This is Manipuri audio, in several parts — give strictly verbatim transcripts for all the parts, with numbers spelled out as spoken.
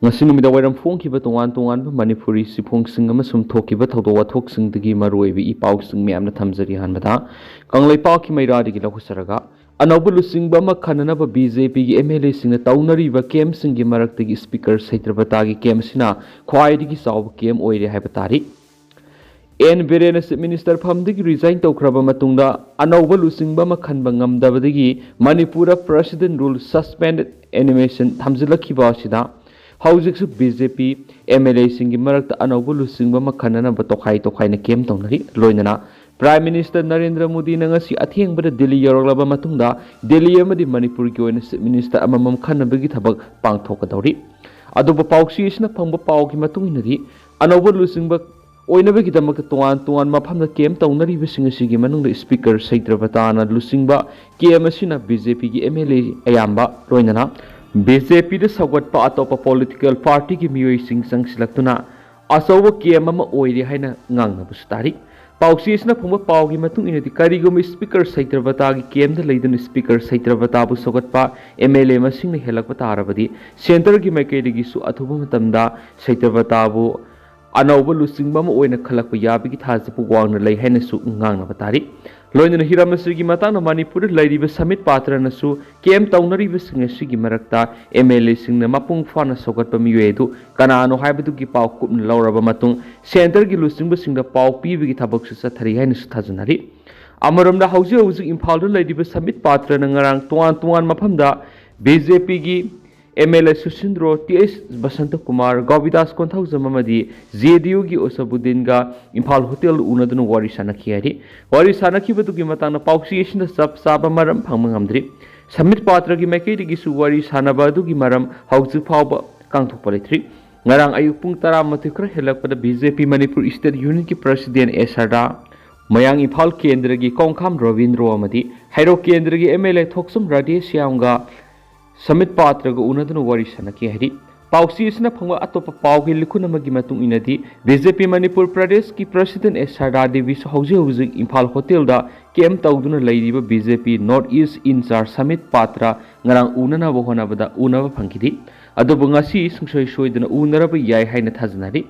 ꯉꯁꯤ ꯅꯨꯃꯤꯗꯥꯡ ꯋꯥꯏꯔꯝ ꯐꯣꯡꯈꯤꯕ ꯇꯣꯉꯥꯟ ꯇꯣꯉꯥꯟꯕ ꯃꯅꯤꯄꯨꯔꯤ ꯆꯦꯐꯣꯡꯁꯤꯡ ꯑꯃꯁꯨꯡ ꯊꯣꯛꯈꯤꯕ ꯊꯧꯗꯣꯛ ꯋꯥꯊꯣꯛꯁꯤꯡꯗꯒꯤ ꯃꯔꯨꯑꯣꯏꯕ ꯏ ꯄꯥꯎꯁꯤꯡ ꯃꯌꯥꯝꯅ ꯊꯝꯖꯔꯤ꯫ ꯑꯍꯥꯟꯕꯗ ꯀꯪꯂꯩꯄꯥꯛꯀꯤ ꯃꯩꯔꯥꯗꯒꯤ ꯂꯧꯈꯠꯆꯔꯒ, ꯑꯅꯧꯕ ꯂꯨꯆꯤꯡꯕ ꯑꯃ ꯈꯟꯅꯅꯕ ꯕꯤ ꯖꯦ ꯄꯤꯒꯤ ꯑꯦꯝ ꯑꯦꯜ ꯑꯦꯁꯤꯡꯅ ꯇꯧꯅꯔꯤꯕ ꯀꯦꯝꯁꯤꯡꯒꯤ ꯃꯔꯛꯇꯒꯤ ꯁ꯭ꯄꯤꯀꯔ ꯁꯩꯇ꯭ꯔꯕꯇꯥꯒꯤ ꯀꯦꯝ ꯑꯁꯤꯅ ꯈ꯭ꯋꯥꯏꯗꯒꯤ ꯆꯥꯎꯕ ꯀꯦꯝ ꯑꯣꯏꯔꯦ ꯍꯥꯏꯕ ꯇꯥꯔꯤ꯫ ꯑꯦꯟ ꯕꯤꯔꯦꯟꯅ ꯆꯤꯐ ꯃꯤꯅꯤꯁꯇꯔ ꯐꯝꯗꯒꯤ ꯔꯤꯖꯥꯏꯟ ꯇꯧꯈ꯭ꯔꯕ ꯃꯇꯨꯡꯗ ꯑꯅꯧꯕ ꯂꯨꯆꯤꯡꯕ ꯑꯃ ꯈꯟꯕ ꯉꯝꯗꯕꯗꯒꯤ ꯃꯅꯤꯄꯨꯔꯗ ꯄ꯭ꯔꯦꯁꯤꯗꯦꯟ ꯔꯨꯜ ꯁꯁꯄꯦꯟꯗꯦꯗ ꯑꯦꯅꯤꯃꯦꯁꯟ ꯊꯝꯖꯤꯜꯂꯛꯈꯤꯕ ꯑꯁꯤꯗ ꯍꯧꯖꯤꯛꯁꯨ B J P M L ꯑꯦꯁꯤꯡꯒꯤ ꯃꯔꯛꯇ ꯑꯅꯧꯕ ꯂꯨꯆꯤꯡꯕ ꯑꯃ ꯈꯟꯅꯅꯕ ꯇꯣꯈꯥꯏ ꯇꯣꯈꯥꯏꯅ ꯀꯦꯝ ꯇꯧꯅꯔꯤ꯫ ꯂꯣꯏꯅꯅ ꯄ꯭ꯔꯥꯏꯝ ꯃꯤꯅꯤꯁꯇꯔ ꯅꯔꯦꯟꯗ꯭ꯔ ꯃꯣꯗꯤꯅ ꯉꯁꯤ ꯑꯊꯦꯡꯕꯗ ꯗꯤꯜꯂꯤ ꯌꯧꯔꯛꯂꯕ ꯃꯇꯨꯡꯗ ꯗꯤꯜꯂꯤ ꯑꯃꯗꯤ ꯃꯅꯤꯄꯨꯔꯒꯤ ꯑꯣꯏꯅ ꯆꯤꯐ ꯃꯤꯅꯤꯁꯇꯔ ꯑꯃꯃꯝ ꯈꯟꯅꯕꯒꯤ ꯊꯕꯛ ꯄꯥꯡꯊꯣꯛꯀꯗꯧꯔꯤ꯫ ꯑꯗꯨꯕꯨ ꯄꯥꯎꯆꯦ ꯑꯁꯤꯅ ꯐꯪꯕ ꯄꯥꯎꯒꯤ ꯃꯇꯨꯡ ꯏꯟꯅꯗꯤ, ꯑꯅꯧꯕ ꯂꯨꯆꯤꯡꯕ ꯑꯣꯏꯅꯕꯒꯤꯗꯃꯛꯇ ꯇꯣꯉꯥꯟ ꯇꯣꯉꯥꯟꯕ ꯃꯐꯝꯗ ꯀꯦꯝ ꯇꯧꯅꯔꯤꯕꯁꯤꯡ ꯑꯁꯤꯒꯤ ꯃꯅꯨꯡꯗ ꯁ꯭ꯄꯤꯀꯔ ꯁꯩꯇ꯭ꯔꯕꯇꯥꯅ ꯂꯨꯆꯤꯡꯕ ꯀꯦꯝ ꯑꯁꯤꯅ ꯕꯤ ꯖꯦ ꯄꯤꯒꯤ ꯑꯦꯝ ꯑꯦꯜ ꯑꯦ ꯑꯌꯥꯝꯕ, ꯂꯣꯏꯅꯅ ꯕꯤ ꯖꯦ ꯄꯤꯗ ꯁꯧꯒꯠꯄ ꯑꯇꯣꯞꯄ ꯄꯣꯂꯤꯇꯤꯀꯦꯜ ꯄꯥꯔꯇꯤꯒꯤ ꯃꯤꯑꯣꯏꯁꯤꯡ ꯆꯪꯁꯤꯜꯂꯛꯇꯨꯅ ꯑꯆꯧꯕ ꯀꯦꯝ ꯑꯃ ꯑꯣꯏꯔꯦ ꯍꯥꯏꯅ ꯉꯥꯡꯅꯕꯁꯨ ꯇꯥꯔꯤ꯫ ꯄꯥꯎꯆꯦ ꯑꯁꯤꯅ ꯐꯪꯕ ꯄꯥꯎꯒꯤ ꯃꯇꯨꯡ ꯏꯟꯅꯗꯤ, ꯀꯔꯤꯒꯨꯝꯕ ꯁ꯭ꯄꯤꯀꯔ ꯁꯩꯇ꯭ꯔꯕꯇꯥꯒꯤ ꯀꯦꯝꯗ ꯂꯩꯗꯨꯅ ꯁ꯭ꯄꯤꯀꯔ ꯁꯩꯇ꯭ꯔꯕꯇꯥꯕꯨ ꯁꯧꯒꯠꯄ ꯑꯦꯝ ꯑꯦꯜ ꯑꯦ ꯃꯁꯤꯡꯅ ꯍꯦꯜꯂꯛꯄ ꯇꯥꯔꯕꯗꯤ, ꯁꯦꯟꯇꯔꯒꯤ ꯃꯥꯏꯀꯩꯗꯒꯤꯁꯨ ꯑꯊꯨꯕ ꯃꯇꯝꯗ ꯁꯩꯇ꯭ꯔꯕꯇꯥꯕꯨ ꯑꯅꯧꯕ ꯂꯨꯆꯤꯡꯕ ꯑꯃ ꯑꯣꯏꯅ ꯈꯜꯂꯛꯄ ꯌꯥꯕꯒꯤ ꯊꯥꯖꯕ ꯋꯥꯡꯅ ꯂꯩ ꯍꯥꯏꯅꯁꯨ ꯉꯥꯡꯅꯕ ꯇꯥꯔꯤ꯫ ꯂꯣꯏꯅꯅ ꯍꯤꯔꯝ ꯑꯁꯤꯒꯤ ꯃꯇꯥꯡꯗ ꯃꯅꯤꯄꯨꯔꯗ ꯂꯩꯔꯤꯕ ꯁꯃꯤꯠ ꯄꯥꯇ꯭ꯔꯅꯁꯨ ꯀꯦꯝ ꯇꯧꯅꯔꯤꯕꯁꯤꯡ ꯑꯁꯤꯒꯤ ꯃꯔꯛꯇ ꯑꯦꯝ ꯑꯦꯜ ꯑꯦꯁꯤꯡꯅ ꯃꯄꯨꯡ ꯐꯥꯅ ꯁꯧꯒꯠꯄ ꯃꯤꯑꯣꯏ ꯑꯗꯨ ꯀꯅꯥꯅꯣ ꯍꯥꯏꯕꯗꯨꯒꯤ ꯄꯥꯎ ꯀꯨꯞꯅ ꯂꯧꯔꯕ ꯃꯇꯨꯡ, ꯁꯦꯟꯇꯔꯒꯤ ꯂꯨꯆꯤꯡꯕꯁꯤꯡꯗ ꯄꯥꯎ ꯄꯤꯕꯒꯤ ꯊꯕꯛꯁꯨ ꯆꯠꯊꯔꯤ ꯍꯥꯏꯅꯁꯨ ꯊꯥꯖꯅꯔꯤ꯫ ꯑꯃꯔꯣꯝꯗ, ꯍꯧꯖꯤꯛ ꯍꯧꯖꯤꯛ ꯏꯝꯐꯥꯜꯗ ꯂꯩꯔꯤꯕ ꯁꯃꯤꯠ ꯄꯥꯇ꯭ꯔꯅ ꯉꯔꯥꯡ ꯇꯣꯉꯥꯟ ꯇꯣꯉꯥꯟ ꯃꯐꯝꯗ ꯕꯤ ꯖꯦ ꯄꯤꯒꯤ M L A Susindro, T H Basantakumar, Govindas Konthoujam ꯑꯃꯗꯤ ꯖꯦ ꯗꯤ ꯌꯨꯒꯤ ꯑꯣꯁꯕꯨꯗꯤꯟꯒ ꯏꯝꯐꯥꯜ ꯍꯣꯇꯦꯜꯗ ꯎꯅꯗꯨꯅ ꯋꯥꯔꯤ ꯁꯥꯟꯅꯈꯤ ꯍꯥꯏꯔꯤ꯫ ꯋꯥꯔꯤ ꯁꯥꯟꯅꯈꯤꯕꯗꯨꯒꯤ ꯃꯇꯥꯡꯗ ꯄꯥꯎꯆꯦ ꯑꯁꯤꯅ ꯆꯞ ꯆꯥꯕ ꯃꯔꯝ ꯐꯪꯕ ꯉꯝꯗ꯭ꯔꯤ꯫ ꯁꯃꯤꯠ ꯄꯥꯇ꯭ꯔꯒꯤ ꯃꯥꯏꯀꯩꯗꯒꯤꯁꯨ ꯋꯥꯔꯤ ꯁꯥꯟꯅꯕ ꯑꯗꯨꯒꯤ ꯃꯔꯝ ꯍꯧꯖꯤꯛ ꯐꯥꯎꯕ ꯀꯥꯡꯊꯣꯛꯄ ꯂꯩꯇ꯭ꯔꯤ꯫ ꯉꯔꯥꯡ ꯑꯌꯨꯛ ꯄꯨꯡ ꯇꯔꯥꯃꯥꯊꯣꯏ ꯈꯔ ꯍꯦꯜꯂꯛꯄꯗ ꯕꯤ ꯖꯦ ꯄꯤ ꯃꯅꯤꯄꯨꯔ ꯁ꯭ꯇꯦꯠ ꯌꯨꯅꯤꯠꯀꯤ ꯄ꯭ꯔꯁꯤꯗꯦꯟ ꯑꯦ ꯁꯔꯗꯥ, ꯃꯌꯥꯡ ꯏꯝꯐꯥꯜ ꯀꯦꯟꯗ꯭ꯔꯒꯤ ꯀꯣꯡꯈꯥꯝ ꯔꯕꯤꯟꯗ꯭ꯔꯣ ꯑꯃꯗꯤ ꯍꯩꯔꯣꯛ ꯀꯦꯟꯗ꯭ꯔꯒꯤ ꯑꯦꯝ ꯑꯦꯜ ꯑꯦ ꯊꯣꯛꯆꯝ ꯔꯥꯙꯦꯁ꯭ꯌꯥꯝꯒ ꯁꯃꯤꯠ ꯄꯥꯇ꯭ꯔꯒ ꯎꯅꯗꯨꯅ ꯋꯥꯔꯤ ꯁꯥꯟꯅꯈꯤ ꯍꯥꯏꯔꯤ꯫ ꯄꯥꯎꯆꯦ ꯑꯁꯤꯅ ꯐꯪꯕ ꯑꯇꯣꯞꯄ ꯄꯥꯎꯒꯤ ꯂꯤꯈꯨꯟ ꯑꯃꯒꯤ ꯃꯇꯨꯡ ꯏꯟꯅꯗꯤ, ꯕꯤ ꯖꯦ ꯄꯤ ꯃꯅꯤꯄꯨꯔ ꯄ꯭ꯔꯗꯦꯁꯀꯤ ꯄ꯭ꯔꯁꯤꯗꯦꯟ ꯑꯦꯁ ꯁꯔꯗꯥ ꯗꯦꯕꯤꯁꯨ ꯍꯧꯖꯤꯛ ꯍꯧꯖꯤꯛ ꯏꯝꯐꯥꯜ ꯍꯣꯇꯦꯜꯗ ꯀꯦꯝꯞ ꯇꯧꯗꯨꯅ ꯂꯩꯔꯤꯕ ꯕꯤ ꯖꯦ ꯄꯤ ꯅꯣꯔꯠ ꯏꯁ ꯏꯟꯆꯥꯔꯖ ꯁꯃꯤꯠ ꯄꯥꯇ꯭ꯔ ꯉꯔꯥꯡ ꯎꯅꯅꯕ ꯍꯣꯠꯅꯕꯗ ꯎꯅꯕ ꯐꯪꯈꯤꯗꯦ꯫ ꯑꯗꯨꯕꯨ ꯉꯁꯤ ꯁꯨꯡꯁꯣꯏ ꯁꯣꯏꯗꯅ ꯎꯅꯔꯕ ꯌꯥꯏ ꯍꯥꯏꯅ ꯊꯥꯖꯅꯔꯤ꯫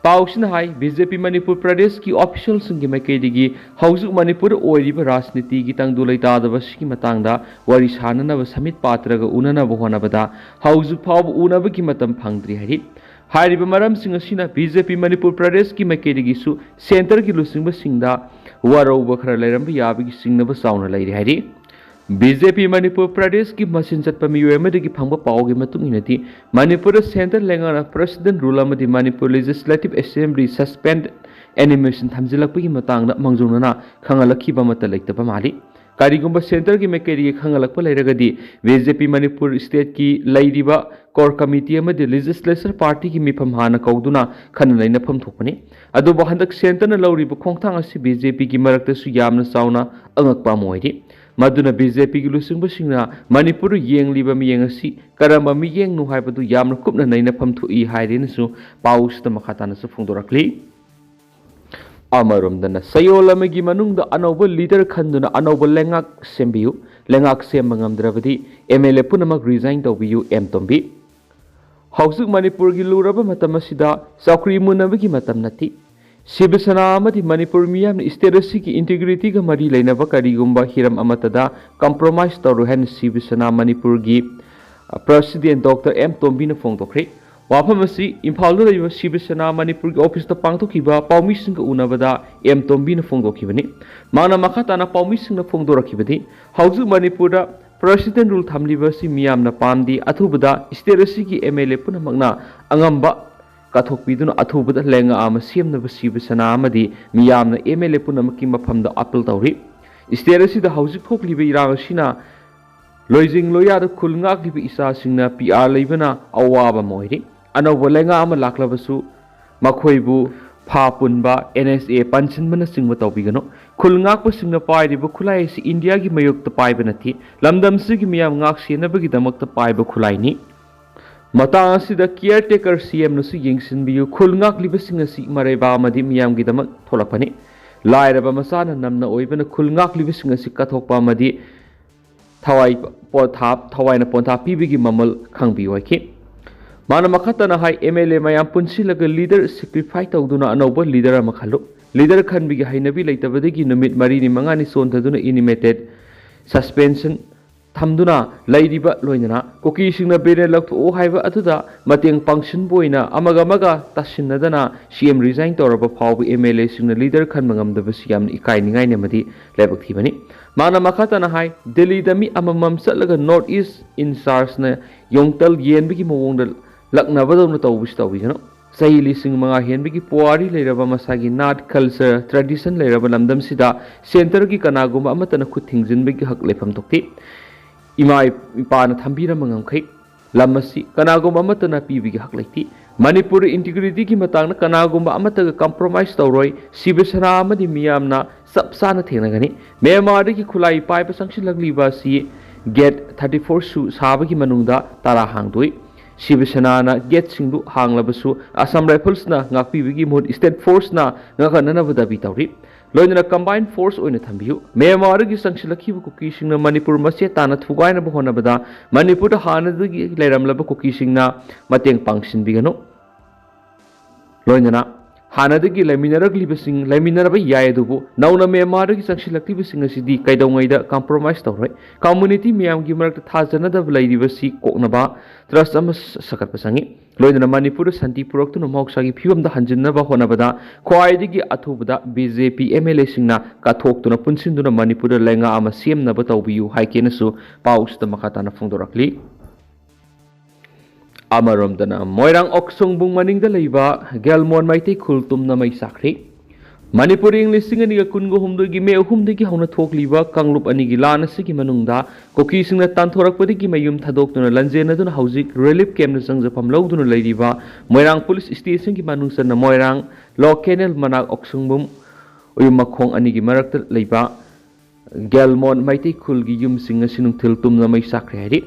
ꯄꯥꯎꯁꯤꯅ ꯍꯥꯏ, ꯕꯤ ꯖꯦ ꯄꯤ ꯃꯅꯤꯄꯨꯔ ꯄ꯭ꯔꯗꯦꯁꯀꯤ ꯑꯣꯐꯤꯁꯤꯌꯦꯜꯁꯤꯡꯒꯤ ꯃꯥꯏꯀꯩꯗꯒꯤ ꯍꯧꯖꯤꯛ ꯃꯅꯤꯄꯨꯔꯗ ꯑꯣꯏꯔꯤꯕ ꯔꯥꯖꯅꯤꯇꯤꯒꯤ ꯇꯪꯗꯨ ꯂꯩꯇꯥꯗꯕ ꯑꯁꯤꯒꯤ ꯃꯇꯥꯡꯗ ꯋꯥꯔꯤ ꯁꯥꯅꯅꯕ ꯁꯃꯤꯠ ꯄꯥꯇ꯭ꯔꯒ ꯎꯅꯅꯕ ꯍꯣꯠꯅꯕꯗ ꯍꯧꯖꯤꯛ ꯐꯥꯎꯕ ꯎꯅꯕꯒꯤ ꯃꯇꯝ ꯐꯪꯗ꯭ꯔꯤ ꯍꯥꯏꯔꯤ꯫ ꯍꯥꯏꯔꯤꯕ ꯃꯔꯝꯁꯤꯡ ꯑꯁꯤꯅ ꯕꯤ ꯖꯦ ꯄꯤ ꯃꯅꯤꯄꯨꯔ ꯄ꯭ꯔꯗꯦꯁꯀꯤ ꯃꯥꯏꯀꯩꯗꯒꯤꯁꯨ ꯁꯦꯟꯇꯔꯒꯤ ꯂꯨꯆꯤꯡꯕꯁꯤꯡꯗ ꯋꯥꯔꯧꯕ ꯈꯔ ꯂꯩꯔꯝꯕ ꯌꯥꯕꯒꯤ ꯆꯤꯡꯅꯕ ꯆꯥꯎꯅ ꯂꯩꯔꯤ ꯍꯥꯏꯔꯤ꯫ ꯕꯤ ꯖꯦ ꯄꯤ ꯃꯅꯤꯄꯨꯔ ꯄ꯭ꯔꯗꯦꯁꯀꯤ ꯃꯆꯤꯟ ꯆꯠꯄ ꯃꯤꯑꯣꯏ ꯑꯃꯗꯒꯤ ꯐꯪꯕ ꯄꯥꯎꯒꯤ ꯃꯇꯨꯡ ꯏꯟꯅꯗꯤ, ꯃꯅꯤꯄꯨꯔꯗ ꯁꯦꯟꯇꯔ ꯂꯩꯉꯥꯛꯅ ꯄ꯭ꯔꯁꯤꯗꯦꯟ ꯔꯨꯜ ꯑꯃꯗꯤ ꯃꯅꯤꯄꯨꯔ ꯂꯦꯖꯤꯁꯂꯦꯇꯤꯚ ꯑꯦꯁꯦꯝꯕ꯭ꯂꯤ ꯁꯁꯄꯦꯟꯗꯦꯗ ꯑꯦꯅꯤꯃꯦꯁꯟ ꯊꯝꯖꯤꯜꯂꯛꯄꯒꯤ ꯃꯇꯥꯡꯗ ꯃꯥꯡꯖꯧꯅꯅ ꯈꯪꯍꯜꯂꯛꯈꯤꯕ ꯑꯃꯠꯇ ꯂꯩꯇꯕ ꯃꯥꯜꯂꯤ꯫ ꯀꯔꯤꯒꯨꯝꯕ ꯁꯦꯟꯇꯔꯒꯤ ꯃꯥꯏꯀꯩꯗꯒꯤ ꯈꯪꯍꯜꯂꯛꯄ ꯂꯩꯔꯒꯗꯤ, ꯕꯤ ꯖꯦ ꯄꯤ ꯃꯅꯤꯄꯨꯔ ꯁ꯭ꯇꯦꯠꯀꯤ ꯂꯩꯔꯤꯕ ꯀꯣꯔ ꯀꯃꯤꯇꯤ ꯑꯃꯗꯤ ꯂꯦꯖꯤꯁꯂꯦꯆꯔ ꯄꯥꯔꯇꯤꯒꯤ ꯃꯤꯐꯝ ꯍꯥꯟꯅ ꯀꯧꯗꯨꯅ ꯈꯟꯅ ꯅꯩꯅꯐꯝ ꯊꯣꯛꯄꯅꯤ꯫ ꯑꯗꯨꯕꯨ ꯍꯟꯗꯛ ꯁꯦꯟꯇꯔꯅ ꯂꯧꯔꯤꯕ ꯈꯣꯡꯊꯥꯡ ꯑꯁꯤ ꯕꯤ ꯖꯦ ꯄꯤꯒꯤ ꯃꯔꯛꯇꯁꯨ ꯌꯥꯝꯅ ꯆꯥꯎꯅ ꯑꯉꯛꯄ ꯑꯃ ꯑꯣꯏꯔꯤ꯫ ꯃꯗꯨꯅ ꯕꯤ ꯖꯦ ꯄꯤꯒꯤ ꯂꯨꯆꯤꯡꯕꯁꯤꯡꯅ ꯃꯅꯤꯄꯨꯔꯗ ꯌꯦꯡꯂꯤꯕ ꯃꯤꯠꯌꯦꯡ ꯑꯁꯤ ꯀꯔꯝꯕ ꯃꯤꯠꯌꯦꯡꯅꯣ ꯍꯥꯏꯕꯗꯨ ꯌꯥꯝꯅ ꯀꯨꯞꯅ ꯅꯩꯅꯐꯝ ꯊꯣꯛꯏ ꯍꯥꯏꯔꯦꯅꯁꯨ ꯄꯥꯎꯁꯤꯗ ꯃꯈꯥ ꯇꯥꯅꯁꯨ ꯐꯣꯡꯗꯣꯔꯛꯂꯤ꯫ ꯑꯃꯔꯣꯝꯗꯅ ꯆꯌꯣꯜ ꯑꯃꯒꯤ ꯃꯅꯨꯡꯗ ꯑꯅꯧꯕ ꯂꯤꯗꯔ ꯈꯟꯗꯨꯅ ꯑꯅꯧꯕ ꯂꯩꯉꯥꯛ ꯁꯦꯝꯕꯤꯌꯨ, ꯂꯩꯉꯥꯛ ꯁꯦꯝꯕ ꯉꯝꯗ꯭ꯔꯕꯗꯤ ꯑꯦꯝ ꯑꯦꯜ ꯑꯦ ꯄꯨꯝꯅꯃꯛ ꯔꯤꯖꯥꯏꯟ ꯇꯧꯕꯤꯌꯨ, ꯑꯦꯝ ꯇꯣꯝꯕꯤ꯫ ꯍꯧꯖꯤꯛ ꯃꯅꯤꯄꯨꯔꯒꯤ ꯂꯨꯔꯕ ꯃꯇꯝ ꯑꯁꯤꯗ ꯆꯧꯀ꯭ꯔꯤ ꯃꯨꯟꯅꯕꯒꯤ ꯃꯇꯝ ꯅꯠꯇꯦ꯫ ꯁꯤꯕ ꯁꯦꯅꯥ ꯑꯃꯗꯤ ꯃꯅꯤꯄꯨꯔ ꯃꯤꯌꯥꯝꯅ ꯏꯁꯇꯦꯠ ꯑꯁꯤꯒꯤ ꯏꯟꯇꯤꯒ꯭ꯔꯤꯇꯤꯒ ꯃꯔꯤ ꯂꯩꯅꯕ ꯀꯔꯤꯒꯨꯝꯕ ꯍꯤꯔꯝ ꯑꯃꯠꯇꯗ ꯀꯝꯄ꯭ꯔꯣꯃꯥꯏꯁ ꯇꯧꯔꯣꯏ ꯍꯥꯏꯅ ꯁꯤꯕ ꯁꯦꯅꯥ ꯃꯅꯤꯄꯨꯔꯒꯤ, ꯑ, ꯄ꯭ꯔꯁꯤꯗꯦꯟ ꯗꯣꯛꯇꯔ ꯑꯦꯝ ꯇꯣꯝꯕꯤꯅ ꯐꯣꯡꯗꯣꯛꯈ꯭ꯔꯦ꯫ ꯋꯥꯐꯝ ꯑꯁꯤ ꯏꯝꯐꯥꯜꯗ ꯂꯩꯕ ꯁꯤꯕ ꯁꯦꯅꯥ ꯃꯅꯤꯄꯨꯔꯒꯤ ꯑꯣꯐꯤꯁꯇ ꯄꯥꯡꯊꯣꯛꯈꯤꯕ ꯄꯥꯎꯃꯤꯁꯤꯡꯒ ꯎꯅꯕꯗ ꯑꯦꯝ ꯇꯣꯝꯕꯤꯅ ꯐꯣꯡꯗꯣꯛꯈꯤꯕꯅꯤ꯫ ꯃꯍꯥꯛꯅ ꯃꯈꯥ ꯇꯥꯅ ꯄꯥꯎꯃꯤꯁꯤꯡꯅ ꯐꯣꯡꯗꯣꯔꯛꯈꯤꯕꯗꯤ, ꯍꯧꯖꯤꯛ ꯃꯅꯤꯄꯨꯔꯗ ꯄ꯭ꯔꯁꯤꯗꯦꯟ ꯔꯨꯜ ꯊꯝꯂꯤꯕ ꯑꯁꯤ ꯃꯤꯌꯥꯝꯅ ꯄꯥꯝꯗꯦ, ꯑꯊꯨꯕꯗ ꯏꯁꯇꯦꯠ ꯑꯁꯤꯒꯤ ꯑꯦꯝ ꯑꯦꯜ ꯑꯦ ꯄꯨꯝꯅꯃꯛꯅ ꯑꯉꯝꯕ ꯀꯠꯊꯣꯛꯄꯤꯗꯨꯅ ꯑꯊꯨꯕꯗ ꯂꯩꯉꯥꯛ ꯑꯃ ꯁꯦꯝꯅꯕ ꯁꯤꯕ ꯁꯦꯅꯥ ꯑꯃꯗꯤ ꯃꯤꯌꯥꯝꯅ ꯑꯦꯝ ꯑꯦꯜ ꯑꯦ ꯄꯨꯝꯅꯃꯛꯀꯤ ꯃꯐꯝꯗ ꯑꯥꯄꯤꯜ ꯇꯧꯔꯤ꯫ ꯏꯁꯇꯦꯠ ꯑꯁꯤꯗ ꯍꯧꯖꯤꯛ ꯊꯣꯛꯂꯤꯕ ꯏꯔꯥꯡ ꯑꯁꯤꯅ ꯂꯣꯏꯖꯤꯡ ꯂꯣꯏꯌꯥꯗ ꯈꯨꯜ ꯉꯥꯛꯂꯤꯕ ꯏꯆꯥꯁꯤꯡꯅ ꯄꯤ ꯑꯥꯔ ꯂꯩꯕꯅ ꯑꯋꯥꯕ ꯑꯃ ꯑꯣꯏꯔꯤ꯫ ꯑꯅꯧꯕ ꯂꯩꯉꯥꯛ ꯑꯃ ꯂꯥꯛꯂꯕꯁꯨ ꯃꯈꯣꯏꯕꯨ ꯐꯥ ꯄꯨꯟꯕ, ꯑꯦꯟ ꯑꯦꯁ ꯑꯦ ꯄꯟꯁꯤꯟꯕꯅꯆꯤꯡꯕ ꯇꯧꯕꯤꯒꯅꯨ꯫ ꯈꯨꯜ ꯉꯥꯛꯄꯁꯤꯡꯅ ꯄꯥꯏꯔꯤꯕ ꯈꯨꯠꯂꯥꯏ ꯑꯁꯤ ꯏꯟꯗꯤꯌꯥꯒꯤ ꯃꯥꯌꯣꯛꯇ ꯄꯥꯏꯕ ꯅꯠꯇꯦ, ꯂꯝꯗꯝꯁꯤꯒꯤ ꯃꯤꯌꯥꯝ ꯉꯥꯛ ꯁꯦꯟꯅꯕꯒꯤꯗꯃꯛꯇ ꯄꯥꯏꯕ ꯈꯨꯠꯂꯥꯏꯅꯤ꯫ ꯃꯇꯥꯡ ꯑꯁꯤꯗ ꯀꯤꯌꯔ ꯇꯦꯀꯔ ꯁꯤ ꯑꯦꯝꯅꯁꯨ ꯌꯦꯡꯁꯤꯟꯕꯤꯌꯨ꯫ ꯈꯨꯜ ꯉꯥꯛꯂꯤꯕꯁꯤꯡ ꯑꯁꯤ ꯃꯔꯩꯕꯥꯛ ꯑꯃꯗꯤ ꯃꯤꯌꯥꯝꯒꯤꯗꯃꯛ ꯊꯣꯛꯂꯛꯄꯅꯤ꯫ ꯂꯥꯏꯔꯕ ꯃꯆꯥꯅ ꯅꯝꯅ ꯑꯣꯏꯕꯅ ꯈꯨꯜ ꯉꯥꯛꯂꯤꯕꯁꯤꯡ ꯑꯁꯤ ꯀꯠꯊꯣꯛꯄ ꯑꯃꯗꯤ ꯊꯋꯥꯏ ꯄꯣꯊꯥꯞ ꯊꯋꯥꯏꯅ ꯄꯣꯟꯊꯥ ꯄꯤꯕꯒꯤ ꯃꯃꯜ ꯈꯪꯕꯤꯌꯨ ꯍꯥꯏꯈꯤ꯫ ꯃꯥꯅ ꯃꯈꯥ ꯇꯥꯅ ꯍꯥꯏ, ꯑꯦꯝ ꯑꯦꯜ ꯑꯦ ꯃꯌꯥꯝ ꯄꯨꯟꯁꯤꯜꯂꯒ ꯂꯤꯗꯔ ꯁꯦꯀ꯭ꯔꯤꯐꯥꯏ ꯇꯧꯗꯨꯅ ꯑꯅꯧꯕ ꯂꯤꯗꯔ ꯑꯃ ꯈꯜꯂꯨ꯫ ꯂꯤꯗꯔ ꯈꯟꯕꯒꯤ ꯍꯩꯅꯕꯤ ꯂꯩꯇꯕꯗꯒꯤ ꯅꯨꯃꯤꯠ ꯃꯔꯤꯅꯤ ꯃꯉꯥꯅꯤ ꯆꯣꯟꯊꯗꯨꯅ ꯏꯅꯤꯃꯦꯇꯦꯠ ꯁꯁꯄꯦꯟꯁꯟ ꯊꯝꯗꯨꯅ ꯂꯩꯔꯤꯕ, ꯂꯣꯏꯅꯅ ꯀꯨꯀꯤꯁꯤꯡꯅ ꯕꯦꯅꯔ ꯂꯧꯊꯣꯛꯎ ꯍꯥꯏꯕ ꯑꯗꯨꯗ ꯃꯇꯦꯡ ꯄꯥꯡꯁꯤꯟꯕ ꯑꯣꯏꯅ ꯑꯃꯒ ꯑꯃꯒ ꯇꯥꯁꯤꯟꯅꯗꯅ ꯁꯤ ꯑꯦꯝ ꯔꯤꯖꯥꯏꯟ ꯇꯧꯔꯕ ꯐꯥꯎꯕ ꯑꯦꯝ ꯑꯦꯜ ꯑꯦꯁꯤꯡꯅ ꯂꯤꯗꯔ ꯈꯟꯕ ꯉꯝꯗꯕꯁꯤ ꯌꯥꯝꯅ ꯏꯀꯥꯏꯅꯤꯡꯉꯥꯏꯅꯤ ꯑꯃꯗꯤ ꯂꯥꯏꯕꯛ ꯊꯤꯕꯅꯤ꯫ ꯃꯥꯅ ꯃꯈꯥ ꯇꯥꯅ ꯍꯥꯏ, ꯗꯦꯜꯂꯤꯗ ꯃꯤ ꯑꯃꯃꯝ ꯆꯠꯂꯒ ꯅꯣꯔꯠ ꯏꯁ ꯏꯟꯆꯥꯔꯖꯅ ꯌꯣꯡꯇꯜ ꯌꯦꯟꯕꯒꯤ ꯃꯑꯣꯡꯗ ꯂꯛꯅꯕꯗꯧꯅ ꯇꯧꯕꯁꯤ ꯇꯧꯕꯤꯒꯅꯨ꯫ ꯆꯍꯤ ꯂꯤꯁꯤꯡ ꯃꯉꯥ ꯍꯦꯟꯕꯒꯤ ꯄꯨꯋꯥꯔꯤ ꯂꯩꯔꯕ, ꯃꯁꯥꯒꯤ ꯅꯥꯠ, ꯀꯜꯆꯔ, ꯇ꯭ꯔꯦꯗꯤꯁꯟ ꯂꯩꯔꯕ ꯂꯝꯗꯝꯁꯤꯗ ꯁꯦꯟꯇꯔꯒꯤ ꯀꯅꯥꯒꯨꯝꯕ ꯑꯃꯠꯇꯅ ꯈꯨꯠ ꯊꯤꯡꯖꯤꯟꯕꯒꯤ ꯍꯛ ꯂꯩꯐꯝ ꯊꯣꯛꯇꯦ꯫ ꯏꯃꯥ ꯏꯄꯥꯅ ꯊꯝꯕꯤꯔꯝꯕ ꯉꯝꯈꯩ꯫ ꯂꯝ ꯑꯁꯤ ꯀꯅꯥꯒꯨꯝꯕ ꯑꯃꯠꯇꯅ ꯄꯤꯕꯒꯤ ꯍꯛ ꯂꯩꯇꯦ꯫ ꯃꯅꯤꯄꯨꯔ ꯏꯟꯇꯤꯒ꯭ꯔꯤꯇꯤꯒꯤ ꯃꯇꯥꯡꯗ ꯀꯅꯥꯒꯨꯝꯕ ꯑꯃꯠꯇꯒ ꯀꯝꯄ꯭ꯔꯣꯃꯥꯏꯁ ꯇꯧꯔꯣꯏ꯫ ꯁꯤꯕ ꯁꯦꯅꯥ ꯑꯃꯗꯤ ꯃꯤꯌꯥꯝꯅ ꯆꯞ ꯆꯥꯅ ꯊꯦꯡꯅꯒꯅꯤ꯫ ꯃ꯭ꯌꯥꯟꯃꯥꯔꯗꯒꯤ ꯈꯨꯠꯂꯥꯏ ꯄꯥꯏꯕ ꯆꯪꯁꯤꯜꯂꯛꯂꯤꯕ ꯑꯁꯤ ꯒꯦꯠ ꯊꯥꯔꯇꯤ ꯐꯣꯔꯁꯨ ꯁꯥꯕꯒꯤ ꯃꯅꯨꯡꯗ ꯇꯔꯥ ꯍꯥꯡꯗꯣꯛꯏ꯫ ꯁꯤꯕ ꯁꯦꯅꯥꯅ ꯒꯦꯠꯁꯤꯡꯗꯨ ꯍꯥꯡꯂꯕꯁꯨ ꯑꯁꯥꯝ ꯔꯥꯏꯐꯜꯁꯅ ꯉꯥꯛꯄꯤꯕꯒꯤ ꯃꯍꯨꯠ ꯁ꯭ꯇꯦꯠ ꯐꯣꯔꯁꯅ ꯉꯥꯛꯍꯟꯅꯅꯕ ꯗꯥꯕꯤ ꯇꯧꯔꯤ꯫ ꯂꯣꯏꯅꯅ ꯀꯝꯕꯥꯏꯟ ꯐꯣꯔꯁ ꯑꯣꯏꯅ ꯊꯝꯕꯤꯌꯨ꯫ ꯃ꯭ꯌꯥꯟꯃꯥꯔꯗꯒꯤ ꯆꯪꯁꯤꯜꯂꯛꯈꯤꯕ ꯀꯨꯀꯤꯁꯤꯡꯅ ꯃꯅꯤꯄꯨꯔ ꯃꯆꯦꯠ ꯇꯥꯅ ꯊꯨꯒꯥꯏꯅꯕ ꯍꯣꯠꯅꯕꯗ ꯃꯅꯤꯄꯨꯔꯗ ꯍꯥꯟꯅꯗꯒꯤ ꯂꯩꯔꯝꯂꯕ ꯀꯨꯀꯤꯁꯤꯡꯅ ꯃꯇꯦꯡ ꯄꯥꯡꯁꯤꯟꯕꯤꯒꯅꯨ꯫ ꯂꯣꯏꯅꯅ ꯍꯥꯟꯅꯗꯒꯤ ꯂꯩꯃꯤꯟꯅꯔꯛꯂꯤꯕꯁꯤꯡ ꯂꯩꯃꯤꯟꯅꯔꯕ ꯌꯥꯏ, ꯑꯗꯨꯕꯨ ꯅꯧꯅ ꯃ꯭ꯌꯥꯟꯃꯥꯔꯗꯒꯤ ꯆꯪꯁꯤꯜꯂꯛꯂꯤꯕꯁꯤꯡ ꯑꯁꯤꯗꯤ ꯀꯩꯗꯧꯉꯩꯗ ꯀꯝꯄ꯭ꯔꯣꯃꯥꯏꯁ ꯇꯧꯔꯣꯏ꯫ ꯀꯝꯃ꯭ꯌꯨꯅꯤꯇꯤ ꯃꯌꯥꯝꯒꯤ ꯃꯔꯛꯇ ꯊꯥꯖꯅꯗꯕ ꯂꯩꯔꯤꯕꯁꯤ ꯀꯣꯛꯅꯕ ꯇ꯭ꯔꯁ ꯑꯃ ꯁ-, ꯁꯥꯒꯠꯄ ꯆꯪꯏ꯫ ꯂꯣꯏꯅꯅ ꯃꯅꯤꯄꯨꯔꯗ ꯁꯥꯟꯇꯤ ꯄꯨꯔꯛꯇꯨꯅ ꯃꯍꯧꯁꯥꯒꯤ ꯐꯤꯕꯝꯗ ꯍꯟꯖꯤꯟꯅꯕ ꯍꯣꯠꯅꯕꯗ ꯈ꯭ꯋꯥꯏꯗꯒꯤ ꯑꯊꯨꯕꯗ B J P M L ꯑꯦꯁꯤꯡꯅ ꯀꯠꯊꯣꯛꯇꯨꯅ ꯄꯨꯟꯁꯤꯟꯗꯨꯅ ꯃꯅꯤꯄꯨꯔꯗ ꯂꯩꯉꯥꯛ ꯑꯃ ꯁꯦꯝꯅꯕ ꯇꯧꯕꯤꯌꯨ ꯍꯥꯏꯒꯦꯅꯁꯨ ꯄꯥꯎꯁꯤꯗ ꯃꯈꯥ ꯇꯥꯅ ꯐꯣꯡꯗꯣꯔꯛꯂꯤ꯫ ꯑꯃꯔꯣꯝꯗꯅ ꯃꯣꯏꯔꯥꯡ ꯑꯣꯛꯁꯣꯡꯕꯨꯡ ꯃꯅꯤꯡꯗ ꯂꯩꯕ ꯒꯦꯜꯃꯣꯟ ꯃꯩꯇꯩ ꯈꯨꯜ ꯇꯨꯝꯅ ꯃꯩ ꯆꯥꯛꯈ꯭ꯔꯦ꯫ ꯃꯅꯤꯄꯨꯔ ꯏꯪ ꯂꯤꯁꯤꯡ ꯑꯅꯤꯒ ꯀꯨꯟꯒ ꯍꯨꯝꯗꯣꯏꯒꯤ ꯃꯦ ꯑꯍꯨꯝꯗꯒꯤ ꯍꯧꯅ ꯊꯣꯛꯂꯤꯕ ꯀꯥꯡꯂꯨꯞ ꯑꯅꯤꯒꯤ ꯂꯥꯟ ꯑꯁꯤꯒꯤ ꯃꯅꯨꯡꯗ ꯀꯨꯀꯤꯁꯤꯡꯅ ꯇꯥꯟꯊꯣꯔꯛꯄꯗꯒꯤ ꯃꯌꯨꯝ ꯊꯥꯗꯣꯛꯇꯨꯅ ꯂꯟꯖꯦꯟꯅꯗꯨꯅ ꯍꯧꯖꯤꯛ ꯔꯤꯂꯤꯐ ꯀꯦꯝꯞꯇ ꯆꯪꯖꯐꯝ ꯂꯧꯗꯨꯅ ꯂꯩꯔꯤꯕ ꯃꯣꯏꯔꯥꯡ ꯄꯨꯂꯤꯁ ꯁ꯭ꯇꯦꯁꯟꯒꯤ ꯃꯅꯨꯡ ꯆꯟꯅ ꯃꯣꯏꯔꯥꯡ ꯂꯣ ꯀꯦꯅꯦꯜ ꯃꯅꯥꯛ ꯑꯣꯛꯁꯨꯡꯕꯨꯝ ꯎꯌꯨꯝ ꯃꯈꯣꯡ ꯑꯅꯤꯒꯤ ꯃꯔꯛꯇ ꯂꯩꯕ ꯒꯦꯜꯃꯣꯟ ꯃꯩꯇꯩ ꯈꯨꯜꯒꯤ ꯌꯨꯝꯁꯤꯡ ꯑꯁꯤ ꯅꯨꯡꯊꯤꯜ ꯇꯨꯝꯅ ꯃꯩ ꯆꯥꯛꯈ꯭ꯔꯦ ꯍꯥꯏꯔꯤ꯫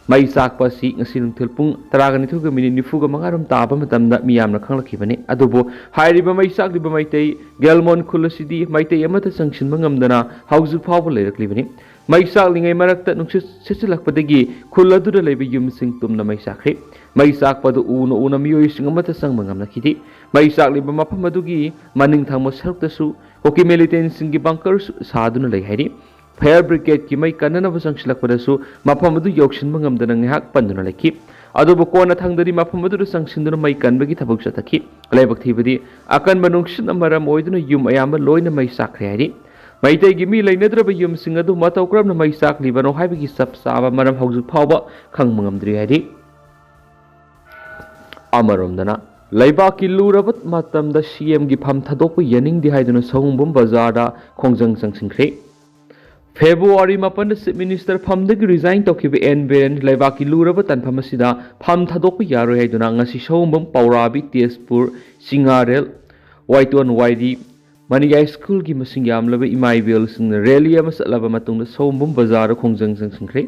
ꯃꯩ ꯆꯥꯛꯄ ꯑꯁꯤ ꯉꯁꯤ ꯅꯨꯡꯊꯤꯜ ꯄꯨꯡ ꯇꯔꯥꯒ ꯅꯤꯊꯣꯏꯒ ꯃꯤꯅꯤꯠ ꯅꯤꯐꯨꯒ ꯃꯉꯥꯔꯣꯝ ꯇꯥꯕ ꯃꯇꯝꯗ ꯃꯤꯌꯥꯝꯅ ꯈꯪꯂꯛꯈꯤꯕꯅꯤ꯫ ꯑꯗꯨꯕꯨ ꯍꯥꯏꯔꯤꯕ ꯃꯩ ꯆꯥꯛꯂꯤꯕ ꯃꯩꯇꯩ ꯒꯦꯜꯃꯣꯟ ꯈꯨꯜ ꯑꯁꯤꯗꯤ ꯃꯩꯇꯩ ꯑꯃꯠꯇ ꯆꯪꯁꯤꯟꯕ ꯉꯝꯗꯅ ꯍꯧꯖꯤꯛ ꯐꯥꯎꯕ ꯂꯩꯔꯛꯂꯤꯕꯅꯤ꯫ ꯃꯩ ꯆꯥꯛꯂꯤꯉꯩ ꯃꯔꯛꯇ ꯅꯨꯡꯁꯤꯠ ꯁꯤꯠꯆꯤꯜꯂꯛꯄꯗꯒꯤ ꯈꯨꯜ ꯑꯗꯨꯗ ꯂꯩꯕ ꯌꯨꯝꯁꯤꯡ ꯇꯨꯝꯅ ꯃꯩ ꯆꯥꯛꯈ꯭ꯔꯦ꯫ ꯃꯩ ꯆꯥꯛꯄꯗꯨ ꯎꯅ ꯎꯅ ꯃꯤꯑꯣꯏꯁꯤꯡ ꯑꯃꯠꯇ ꯆꯪꯕ ꯉꯝꯂꯛꯈꯤꯗꯦ꯫ ꯃꯩ ꯆꯥꯛꯂꯤꯕ ꯃꯐꯝ ꯑꯗꯨꯒꯤ ꯃꯅꯤꯡ ꯊꯪꯕ ꯁꯔꯨꯛꯇꯁꯨ ꯀꯨꯀꯤ ꯃꯤꯂꯤꯇꯦꯟꯁꯤꯡꯒꯤ ꯕꯪꯀꯔ ꯁꯥꯗꯨꯅ ꯂꯩ ꯍꯥꯏꯔꯤ꯫ ꯐꯥꯌꯔ ꯕ꯭ꯔꯤꯒꯦꯗꯀꯤ ꯃꯩ ꯀꯟꯅꯅꯕ ꯆꯪꯁꯤꯜꯂꯛꯄꯗꯁꯨ ꯃꯐꯝ ꯑꯗꯨ ꯌꯧꯁꯤꯟꯕ ꯉꯝꯗꯅ ꯉꯥꯏꯍꯥꯛ ꯄꯟꯗꯨꯅ ꯂꯩꯈꯤ꯫ ꯑꯗꯨꯕꯨ ꯀꯣꯟꯅ ꯊꯪꯗꯗꯤ ꯃꯐꯝ ꯑꯗꯨꯗ ꯆꯪꯁꯤꯟꯗꯨꯅ ꯃꯩ ꯀꯟꯕꯒꯤ ꯊꯕꯛ ꯆꯠꯊꯈꯤ꯫ ꯂꯥꯏꯕꯛ ꯊꯤꯕꯗꯤ ꯑꯀꯟꯕ ꯅꯨꯡꯁꯤꯠꯅ ꯃꯔꯝ ꯑꯣꯏꯗꯨꯅ ꯌꯨꯝ ꯑꯌꯥꯝꯕ ꯂꯣꯏꯅ ꯃꯩ ꯆꯥꯛꯈ꯭ꯔꯦ ꯍꯥꯏꯔꯤ꯫ ꯃꯩꯇꯩꯒꯤ ꯃꯤ ꯂꯩꯅꯗ꯭ꯔꯕ ꯌꯨꯝꯁꯤꯡ ꯑꯗꯨ ꯃꯇꯧ ꯀꯔꯝꯅ ꯃꯩ ꯆꯥꯛꯂꯤꯕꯅꯣ ꯍꯥꯏꯕꯒꯤ ꯆꯞ ꯆꯥꯕ ꯃꯔꯝ ꯍꯧꯖꯤꯛ ꯐꯥꯎꯕ ꯈꯪꯕ ꯉꯝꯗ꯭ꯔꯤ ꯍꯥꯏꯔꯤ꯫ ꯑꯃꯔꯣꯝꯗꯅ, ꯂꯩꯕꯥꯛꯀꯤ ꯂꯨꯔꯕ ꯃꯇꯝꯗ ꯁꯤ ꯑꯦꯝꯒꯤ ꯐꯝ ꯊꯥꯗꯣꯛꯄ ꯌꯥꯅꯤꯡꯗꯦ ꯍꯥꯏꯗꯨꯅ ꯁꯑꯣꯝꯕꯨꯡ ꯕꯖꯥꯔꯗ ꯈꯣꯡꯖꯪ ꯆꯪꯁꯤꯟꯈ꯭ꯔꯦ꯫ ꯐꯦꯕ꯭ꯔꯨꯋꯥꯔꯤ ꯃꯥꯄꯟꯗ ꯆꯤꯐ ꯃꯤꯅꯤꯁꯇꯔ ꯐꯝꯗꯒꯤ ꯔꯤꯖꯥꯏꯟ ꯇꯧꯈꯤꯕ ꯑꯦꯟ ꯕꯤꯔꯦꯟ ꯂꯩꯕꯥꯛꯀꯤ ꯂꯨꯔꯕ ꯇꯥꯟꯐꯝ ꯑꯁꯤꯗ ꯐꯝ ꯊꯥꯗꯣꯛꯄ ꯌꯥꯔꯣꯏ ꯍꯥꯏꯗꯨꯅ ꯉꯁꯤ ꯁꯑꯣꯝꯕꯨꯡ, ꯄꯧꯔꯥꯕꯤ, ꯇꯦꯖꯄꯨꯔ, ꯆꯤꯉꯥꯔꯦꯜ, ꯋꯥꯏꯇꯣꯟ ꯋꯥꯏꯔꯤ, ꯃꯅꯤꯌꯥꯏ ꯁ꯭ꯀꯨꯜꯒꯤ ꯃꯁꯤꯡ ꯌꯥꯝꯂꯕ ꯏꯃꯥ ꯏꯕꯦꯜꯁꯤꯡꯅ ꯔꯦꯂꯤ ꯑꯃ ꯆꯠꯂꯕ ꯃꯇꯨꯡꯗ ꯁꯑꯣꯝꯕꯨꯡ ꯕꯖꯥꯔꯗ ꯈꯣꯡꯖꯪ ꯆꯪꯁꯤꯟꯈ꯭ꯔꯦ꯫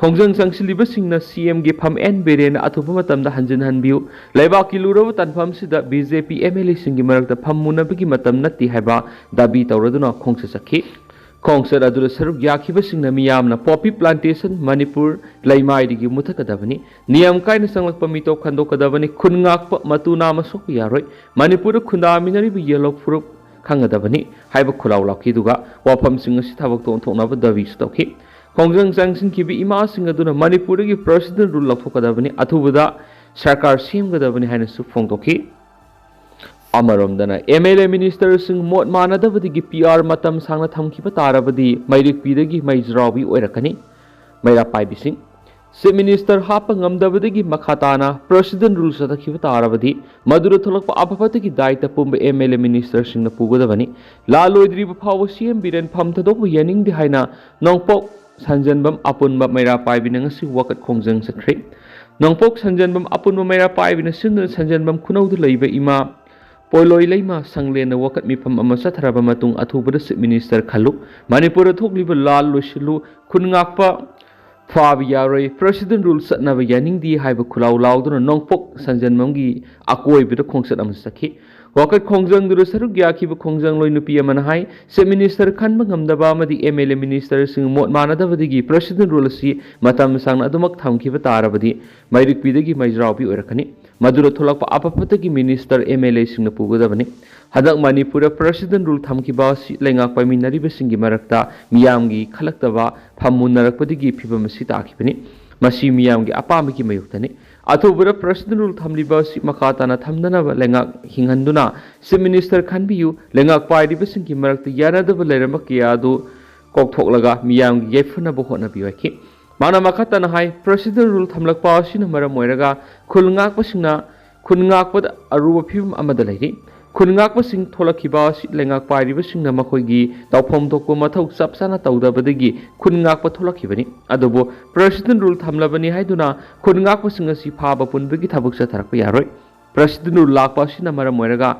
ꯈꯣꯡꯖꯪ ꯆꯪꯁꯤꯜꯂꯤꯕꯁꯤꯡꯅ ꯁꯤ ꯑꯦꯝꯒꯤ ꯐꯝ ꯑꯦꯟ ꯕꯤꯔꯦꯟꯅ ꯑꯊꯨꯕ ꯃꯇꯝꯗ ꯍꯟꯖꯤꯟꯍꯟꯕꯤꯌꯨ, ꯂꯩꯕꯥꯛꯀꯤ ꯂꯨꯔꯕ ꯇꯥꯟꯐꯝꯁꯤꯗ B J P M L ꯑꯦꯁꯤꯡꯒꯤ ꯃꯔꯛꯇ ꯐꯝ ꯃꯨꯟꯅꯕꯒꯤ ꯃꯇꯝ ꯅꯠꯇꯦ ꯍꯥꯏꯕ ꯗꯥꯕꯤ ꯇꯧꯔꯗꯨꯅ ꯈꯣꯡꯆꯠ ꯆꯠꯈꯤ꯫ ꯈꯣꯡꯆꯠ ꯑꯗꯨꯗ ꯁꯔꯨꯛ ꯌꯥꯈꯤꯕꯁꯤꯡꯅ ꯃꯤꯌꯥꯝꯅ ꯄꯣꯄꯤ ꯄ꯭ꯂꯥꯟꯇꯦꯁꯟ, ꯃꯅꯤꯄꯨꯔ, ꯂꯩꯃꯥꯏꯗꯒꯤ ꯃꯨꯊꯠꯀꯗꯕꯅꯤ, ꯅꯤꯌꯝ ꯀꯥꯏꯅ ꯆꯪꯂꯛꯄ ꯃꯤꯇꯣꯞ ꯈꯟꯗꯣꯛꯀꯗꯕꯅꯤ, ꯈꯨꯟ ꯉꯥꯛꯄ ꯃꯇꯨ ꯅꯥꯝꯃ ꯁꯣꯛꯄ ꯌꯥꯔꯣꯏ, ꯃꯅꯤꯄꯨꯔꯗ ꯈꯨꯟꯗꯥꯃꯤꯟꯅꯔꯤꯕ ꯌꯦꯜꯂꯣ ꯐꯨꯔꯨꯞ ꯈꯪꯒꯗꯕꯅꯤ ꯍꯥꯏꯕ ꯈꯨꯜꯂꯥꯎ ꯂꯥꯎꯈꯤꯗꯨꯒ ꯋꯥꯐꯝꯁꯤꯡ ꯑꯁꯤ ꯊꯕꯛꯇ ꯑꯣꯟꯊꯣꯛꯅꯕ ꯗꯥꯕꯤꯁꯨ ꯇꯧꯈꯤ꯫ ꯈꯣꯡꯖꯪ ꯆꯪꯁꯤꯟꯈꯤꯕ ꯏꯃꯥꯁꯤꯡ ꯑꯗꯨꯅ ꯃꯅꯤꯄꯨꯔꯗꯒꯤ ꯄ꯭ꯔꯁꯤꯗꯦꯟ ꯔꯨꯜ ꯂꯧꯊꯣꯛꯀꯗꯕꯅꯤ, ꯑꯊꯨꯕꯗ ꯁꯔꯀꯥꯔ ꯁꯦꯝꯒꯗꯕꯅꯤ ꯍꯥꯏꯅꯁꯨ ꯐꯣꯡꯗꯣꯛꯈꯤ꯫ ꯑꯃꯔꯣꯝꯗꯅ, ꯑꯦꯝ ꯑꯦꯜ ꯑꯦ ꯃꯤꯅꯤꯁꯇꯔꯁꯤꯡ ꯃꯣꯠ ꯃꯥꯟꯅꯗꯕꯗꯒꯤ ꯄꯤ ꯑꯥꯔ ꯃꯇꯝ ꯁꯥꯡꯅ ꯊꯝꯈꯤꯕ ꯇꯥꯔꯕꯗꯤ ꯃꯩꯔꯤꯛꯄꯤꯗꯒꯤ ꯃꯩꯖ꯭ꯔꯥꯎꯕꯤ ꯑꯣꯏꯔꯛꯀꯅꯤ꯫ ꯃꯩꯔꯥ ꯄꯥꯏꯕꯤꯁꯤꯡ, ꯆꯤꯐ ꯃꯤꯅꯤꯁꯇꯔ ꯍꯥꯞꯄ ꯉꯝꯗꯕꯗꯒꯤ ꯃꯈꯥ ꯇꯥꯅ ꯄ꯭ꯔꯁꯤꯗꯦꯟ ꯔꯨꯜ ꯆꯠꯊꯈꯤꯕ ꯇꯥꯔꯕꯗꯤ ꯃꯗꯨꯗ ꯊꯣꯛꯂꯛꯄ ꯑꯐ ꯐꯠꯇꯒꯤ ꯗꯥꯏꯇ ꯄꯨꯝꯕ ꯑꯦꯝ ꯑꯦꯜ ꯑꯦ ꯃꯤꯅꯤꯁꯇꯔꯁꯤꯡꯅ ꯄꯨꯒꯗꯕꯅꯤ꯫ ꯂꯥꯜ ꯂꯣꯏꯗ꯭ꯔꯤꯕ ꯐꯥꯎꯕ ꯁꯤ ꯑꯦꯝ ꯕꯤꯔꯦꯟ ꯐꯝ ꯊꯥꯗꯣꯛꯄ ꯌꯥꯅꯤꯡꯗꯦ ꯍꯥꯏꯅ ꯅꯣꯡꯄꯣꯛ ꯁꯟꯖꯟꯕꯝ ꯑꯄꯨꯟꯕ ꯃꯩꯔꯥ ꯄꯥꯏꯕꯤꯅ ꯉꯁꯤ ꯋꯥꯀꯠ ꯈꯣꯡꯖꯪ ꯆꯠꯈ꯭ꯔꯦ꯫ ꯅꯣꯡꯄꯣꯛ ꯁꯟꯖꯟꯕꯝ ꯑꯄꯨꯟꯕ ꯃꯩꯔꯥ ꯄꯥꯏꯕꯤꯅ ꯁꯤꯟꯗꯨꯅ ꯁꯟꯖꯟꯕꯝ ꯈꯨꯅꯧꯗ ꯂꯩꯕ ꯏꯃꯥ ꯄꯣꯏꯂꯣꯏ ꯂꯩꯃ ꯁꯪꯂꯦꯟꯅ ꯋꯥꯀꯠ ꯃꯤꯐꯝ ꯑꯃ ꯆꯠꯊꯔꯕ ꯃꯇꯨꯡ ꯑꯊꯨꯕꯗ ꯆꯤꯐ ꯃꯤꯅꯤꯁꯇꯔ ꯈꯜꯂꯨ, ꯃꯅꯤꯄꯨꯔꯗ ꯊꯣꯛꯂꯤꯕ ꯂꯥꯜ ꯂꯣꯏꯁꯤꯜꯂꯨ, ꯈꯨꯟ ꯉꯥꯛꯄ ꯐꯥꯕ ꯌꯥꯔꯣꯏ, President Rule ꯆꯠꯅꯕ ꯌꯥꯅꯤꯡꯗꯦ ꯍꯥꯏꯕ ꯈꯨꯜꯂꯥꯎ ꯂꯥꯎꯗꯨꯅ ꯅꯣꯡꯄꯣꯛ ꯁꯟꯖꯦꯟꯕꯝꯒꯤ ꯑꯀꯣꯏꯕꯗ ꯈꯣꯡꯆꯠ ꯑꯃ ꯆꯠꯈꯤ꯫ ꯋꯥꯀꯠ ꯈꯣꯡꯖꯪꯗꯨꯗ ꯁꯔꯨꯛ ꯌꯥꯈꯤꯕ ꯈꯣꯡꯖꯪꯂꯣꯏ ꯅꯨꯄꯤ ꯑꯃꯅ ꯍꯥꯏ, Chief Minister ꯈꯟꯕ ꯉꯝꯗꯕ ꯑꯃꯗꯤ M L A ministerꯁꯤꯡ ꯃꯣꯠ ꯃꯥꯟꯅꯗꯕꯗꯒꯤ President Rule ꯑꯁꯤ ꯃꯇꯝ ꯁꯥꯡꯅ ꯑꯗꯨꯃꯛ ꯊꯝꯈꯤꯕ ꯇꯥꯔꯕꯗꯤ ꯃꯩꯔꯤꯛꯄꯤꯗꯒꯤ ꯃꯩꯖ꯭ꯔꯥꯎꯕꯤ ꯑꯣꯏꯔꯛꯀꯅꯤ꯫ ꯃꯗꯨꯗ ꯊꯣꯛꯂꯛꯄ ꯑꯐ ꯐꯠꯇꯒꯤ minister, M L Aꯁꯤꯡꯅ ꯄꯨꯒꯗꯕꯅꯤ꯫ ꯍꯟꯗꯛ ꯃꯅꯤꯄꯨꯔꯗ President Rule ꯊꯝꯈꯤꯕ ꯑꯁꯤ ꯂꯩꯉꯥꯛ ꯄꯥꯏꯃꯤꯟꯅꯔꯤꯕꯁꯤꯡꯒꯤ ꯃꯔꯛꯇ ꯃꯤꯌꯥꯝꯒꯤ ꯈꯜꯂꯛꯇꯕ ꯐꯝꯃꯨꯟꯅꯔꯛꯄꯗꯒꯤ ꯐꯤꯚꯝ ꯑꯁꯤ ꯇꯥꯈꯤꯕꯅꯤ꯫ ꯃꯁꯤ ꯃꯤꯌꯥꯝꯒꯤ ꯑꯄꯥꯝꯕꯒꯤ ꯃꯥꯌꯣꯛꯇꯅꯤ꯫ ꯑꯊꯨꯕꯗ President Rule ꯊꯝꯂꯤꯕ ꯑꯁꯤ ꯃꯈꯥ ꯇꯥꯅ ꯊꯝꯗꯅꯕ ꯂꯩꯉꯥꯛ ꯍꯤꯡꯍꯟꯗꯨꯅ Chief Minister ꯈꯟꯕꯤꯌꯨ꯫ ꯂꯩꯉꯥꯛ ꯄꯥꯏꯔꯤꯕꯁꯤꯡꯒꯤ ꯃꯔꯛꯇ ꯌꯥꯅꯗꯕ ꯂꯩꯔꯝꯕ ꯀꯌꯥ ꯑꯗꯨ ꯀꯣꯛꯊꯣꯛꯂꯒ ꯃꯤꯌꯥꯝꯒꯤ ꯌꯥꯏꯐꯅꯕ ꯍꯣꯠꯅꯕꯤꯌꯨ ꯍꯥꯏꯈꯤ꯫ ꯃꯥꯅ ꯃꯈꯥ ꯇꯥꯅ ꯍꯥꯏ, President Rule ꯊꯝꯂꯛꯄ ꯑꯁꯤꯅ ꯃꯔꯝ ꯑꯣꯏꯔꯒ ꯈꯨꯜ ꯉꯥꯛꯄꯁꯤꯡꯅ, ꯈꯨꯜ ꯉꯥꯛꯄꯗ ꯑꯔꯨꯕ ꯐꯤꯕꯝ ꯑꯃꯗ ꯂꯩꯔꯤ꯫ ꯈꯨꯟ ꯉꯥꯛꯄꯁꯤꯡ ꯊꯣꯛꯂꯛꯈꯤꯕ ꯑꯁꯤ ꯂꯩꯉꯥꯛ ꯄꯥꯏꯔꯤꯕꯁꯤꯡꯅ ꯃꯈꯣꯏꯒꯤ ꯇꯧꯐꯝ ꯊꯣꯛꯄ ꯃꯊꯧ ꯆꯞ ꯆꯥꯅ ꯇꯧꯗꯕꯗꯒꯤ ꯈꯨꯟ ꯉꯥꯛꯄ ꯊꯣꯛꯂꯛꯈꯤꯕꯅꯤ꯫ ꯑꯗꯨꯕꯨ President Rule ꯊꯝꯂꯕꯅꯤ ꯍꯥꯏꯗꯨꯅ ꯈꯨꯟ ꯉꯥꯛꯄꯁꯤꯡ ꯑꯁꯤ ꯐꯥꯕ ꯄꯨꯟꯕꯒꯤ ꯊꯕꯛ ꯆꯠꯊꯔꯛꯄ ꯌꯥꯔꯣꯏ꯫ President Rule ꯂꯥꯛꯄ ꯑꯁꯤꯅ ꯃꯔꯝ ꯑꯣꯏꯔꯒ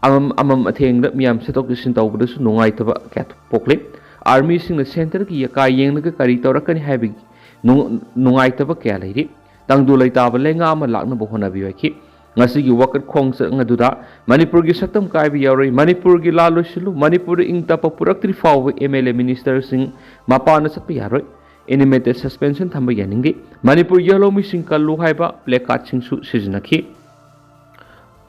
ꯑꯃꯝ ꯑꯃꯝ ꯑꯊꯦꯡꯗ ꯃꯤꯌꯥꯝ ꯆꯠꯊꯣꯛ ꯆꯠꯁꯤꯟ ꯇꯧꯕꯗꯁꯨ ꯅꯨꯡꯉꯥꯏꯇꯕ ꯀꯌꯥ ꯄꯣꯛꯂꯦ꯫ Armyꯁꯤꯡꯅ centreꯒꯤ ꯑꯀꯥꯏ ꯌꯦꯡꯂꯒ ꯀꯔꯤ ꯇꯧꯔꯛꯀꯅꯤ ꯍꯥꯏꯕꯒꯤ ꯅꯨꯡ-, ꯅꯨꯡꯉꯥꯏꯇꯕ ꯀꯌꯥ ꯂꯩꯔꯤ꯫ ꯇꯪꯗꯨ ꯂꯩꯇꯥꯕ ꯂꯩꯉꯥꯛ ꯑꯃ ꯂꯥꯛꯅꯕ ꯍꯣꯠꯅꯕꯤꯌꯨ ꯍꯥꯏꯈꯤ꯫ ꯉꯁꯤꯒꯤ ꯋꯥꯀꯠ ꯈꯣꯡꯆꯠ ꯑꯗꯨꯗ ꯃꯅꯤꯄꯨꯔꯒꯤ ꯁꯛꯇꯝ ꯀꯥꯏꯕ ꯌꯥꯔꯣꯏ, ꯃꯅꯤꯄꯨꯔꯒꯤ ꯂꯥ ꯂꯣꯏꯁꯤꯜꯂꯨ, ꯃꯅꯤꯄꯨꯔꯗ ꯏꯪ ꯇꯞꯄ ꯄꯨꯔꯛꯇ꯭ꯔꯤ ꯐꯥꯎꯕ M L A ministerꯁꯤꯡ ꯃꯄꯥꯟꯗ ꯆꯠꯄ ꯌꯥꯔꯣꯏ, animated suspension ꯊꯝꯕ ꯌꯥꯅꯤꯡꯗꯦ, ꯃꯅꯤꯄꯨꯔ ꯌꯦꯜꯍꯧꯃꯤꯁꯤꯡ ꯀꯜꯂꯨ ꯍꯥꯏꯕ placardꯁꯤꯡꯁꯨ ꯁꯤꯖꯤꯟꯅꯈꯤ꯫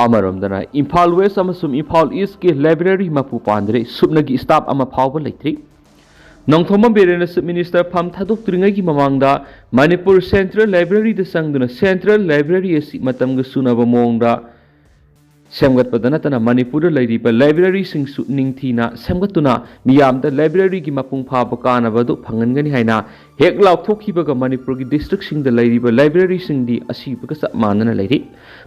ꯑꯃꯔꯣꯝꯗꯅ ꯏꯝꯐꯥꯜ West ꯑꯃꯁꯨꯡ ꯏꯝꯐꯥꯜ Eastꯀꯤ library ꯃꯄꯨ ꯄꯥꯟꯗ꯭ꯔꯦ, ꯁꯨꯞꯅꯒꯤ staff ꯑꯃ ꯐꯥꯎꯕ ꯂꯩꯇ꯭ꯔꯤ꯫ ꯅꯣꯡꯊꯣꯝꯕꯝ ꯕꯤꯔꯦꯟꯅ Chief Minister ꯐꯝ ꯊꯥꯗꯣꯛꯇ꯭ꯔꯤꯉꯩꯒꯤ ꯃꯃꯥꯡꯗ ꯃꯅꯤꯄꯨꯔ Central Libraryꯗ ꯆꯪꯗꯨꯅ Central Library ꯑꯁꯤ ꯃꯇꯝꯒ ꯆꯨꯅꯕ ꯃꯑꯣꯡꯗ ꯁꯦꯝꯒꯠꯄꯗ ꯅꯠꯇꯅ ꯃꯅꯤꯄꯨꯔꯗ ꯂꯩꯔꯤꯕ libraryꯁꯤꯡꯁꯨ ꯅꯤꯡꯊꯤꯅ ꯁꯦꯝꯒꯠꯇꯨꯅ ꯃꯤꯌꯥꯝꯗ libraryꯒꯤ ꯃꯄꯨꯡ ꯐꯥꯕ ꯀꯥꯟꯅꯕ ꯑꯗꯨ ꯐꯪꯍꯟꯒꯅꯤ ꯍꯥꯏꯅ ꯍꯦꯛ ꯂꯥꯎꯊꯣꯛꯈꯤꯕꯒ ꯃꯅꯤꯄꯨꯔꯒꯤ districtꯁꯤꯡꯗ ꯂꯩꯔꯤꯕ libraryꯁꯤꯡꯗꯤ ꯑꯁꯤꯕꯒ ꯆꯞ ꯃꯥꯟꯅꯅ ꯂꯩꯔꯤ꯫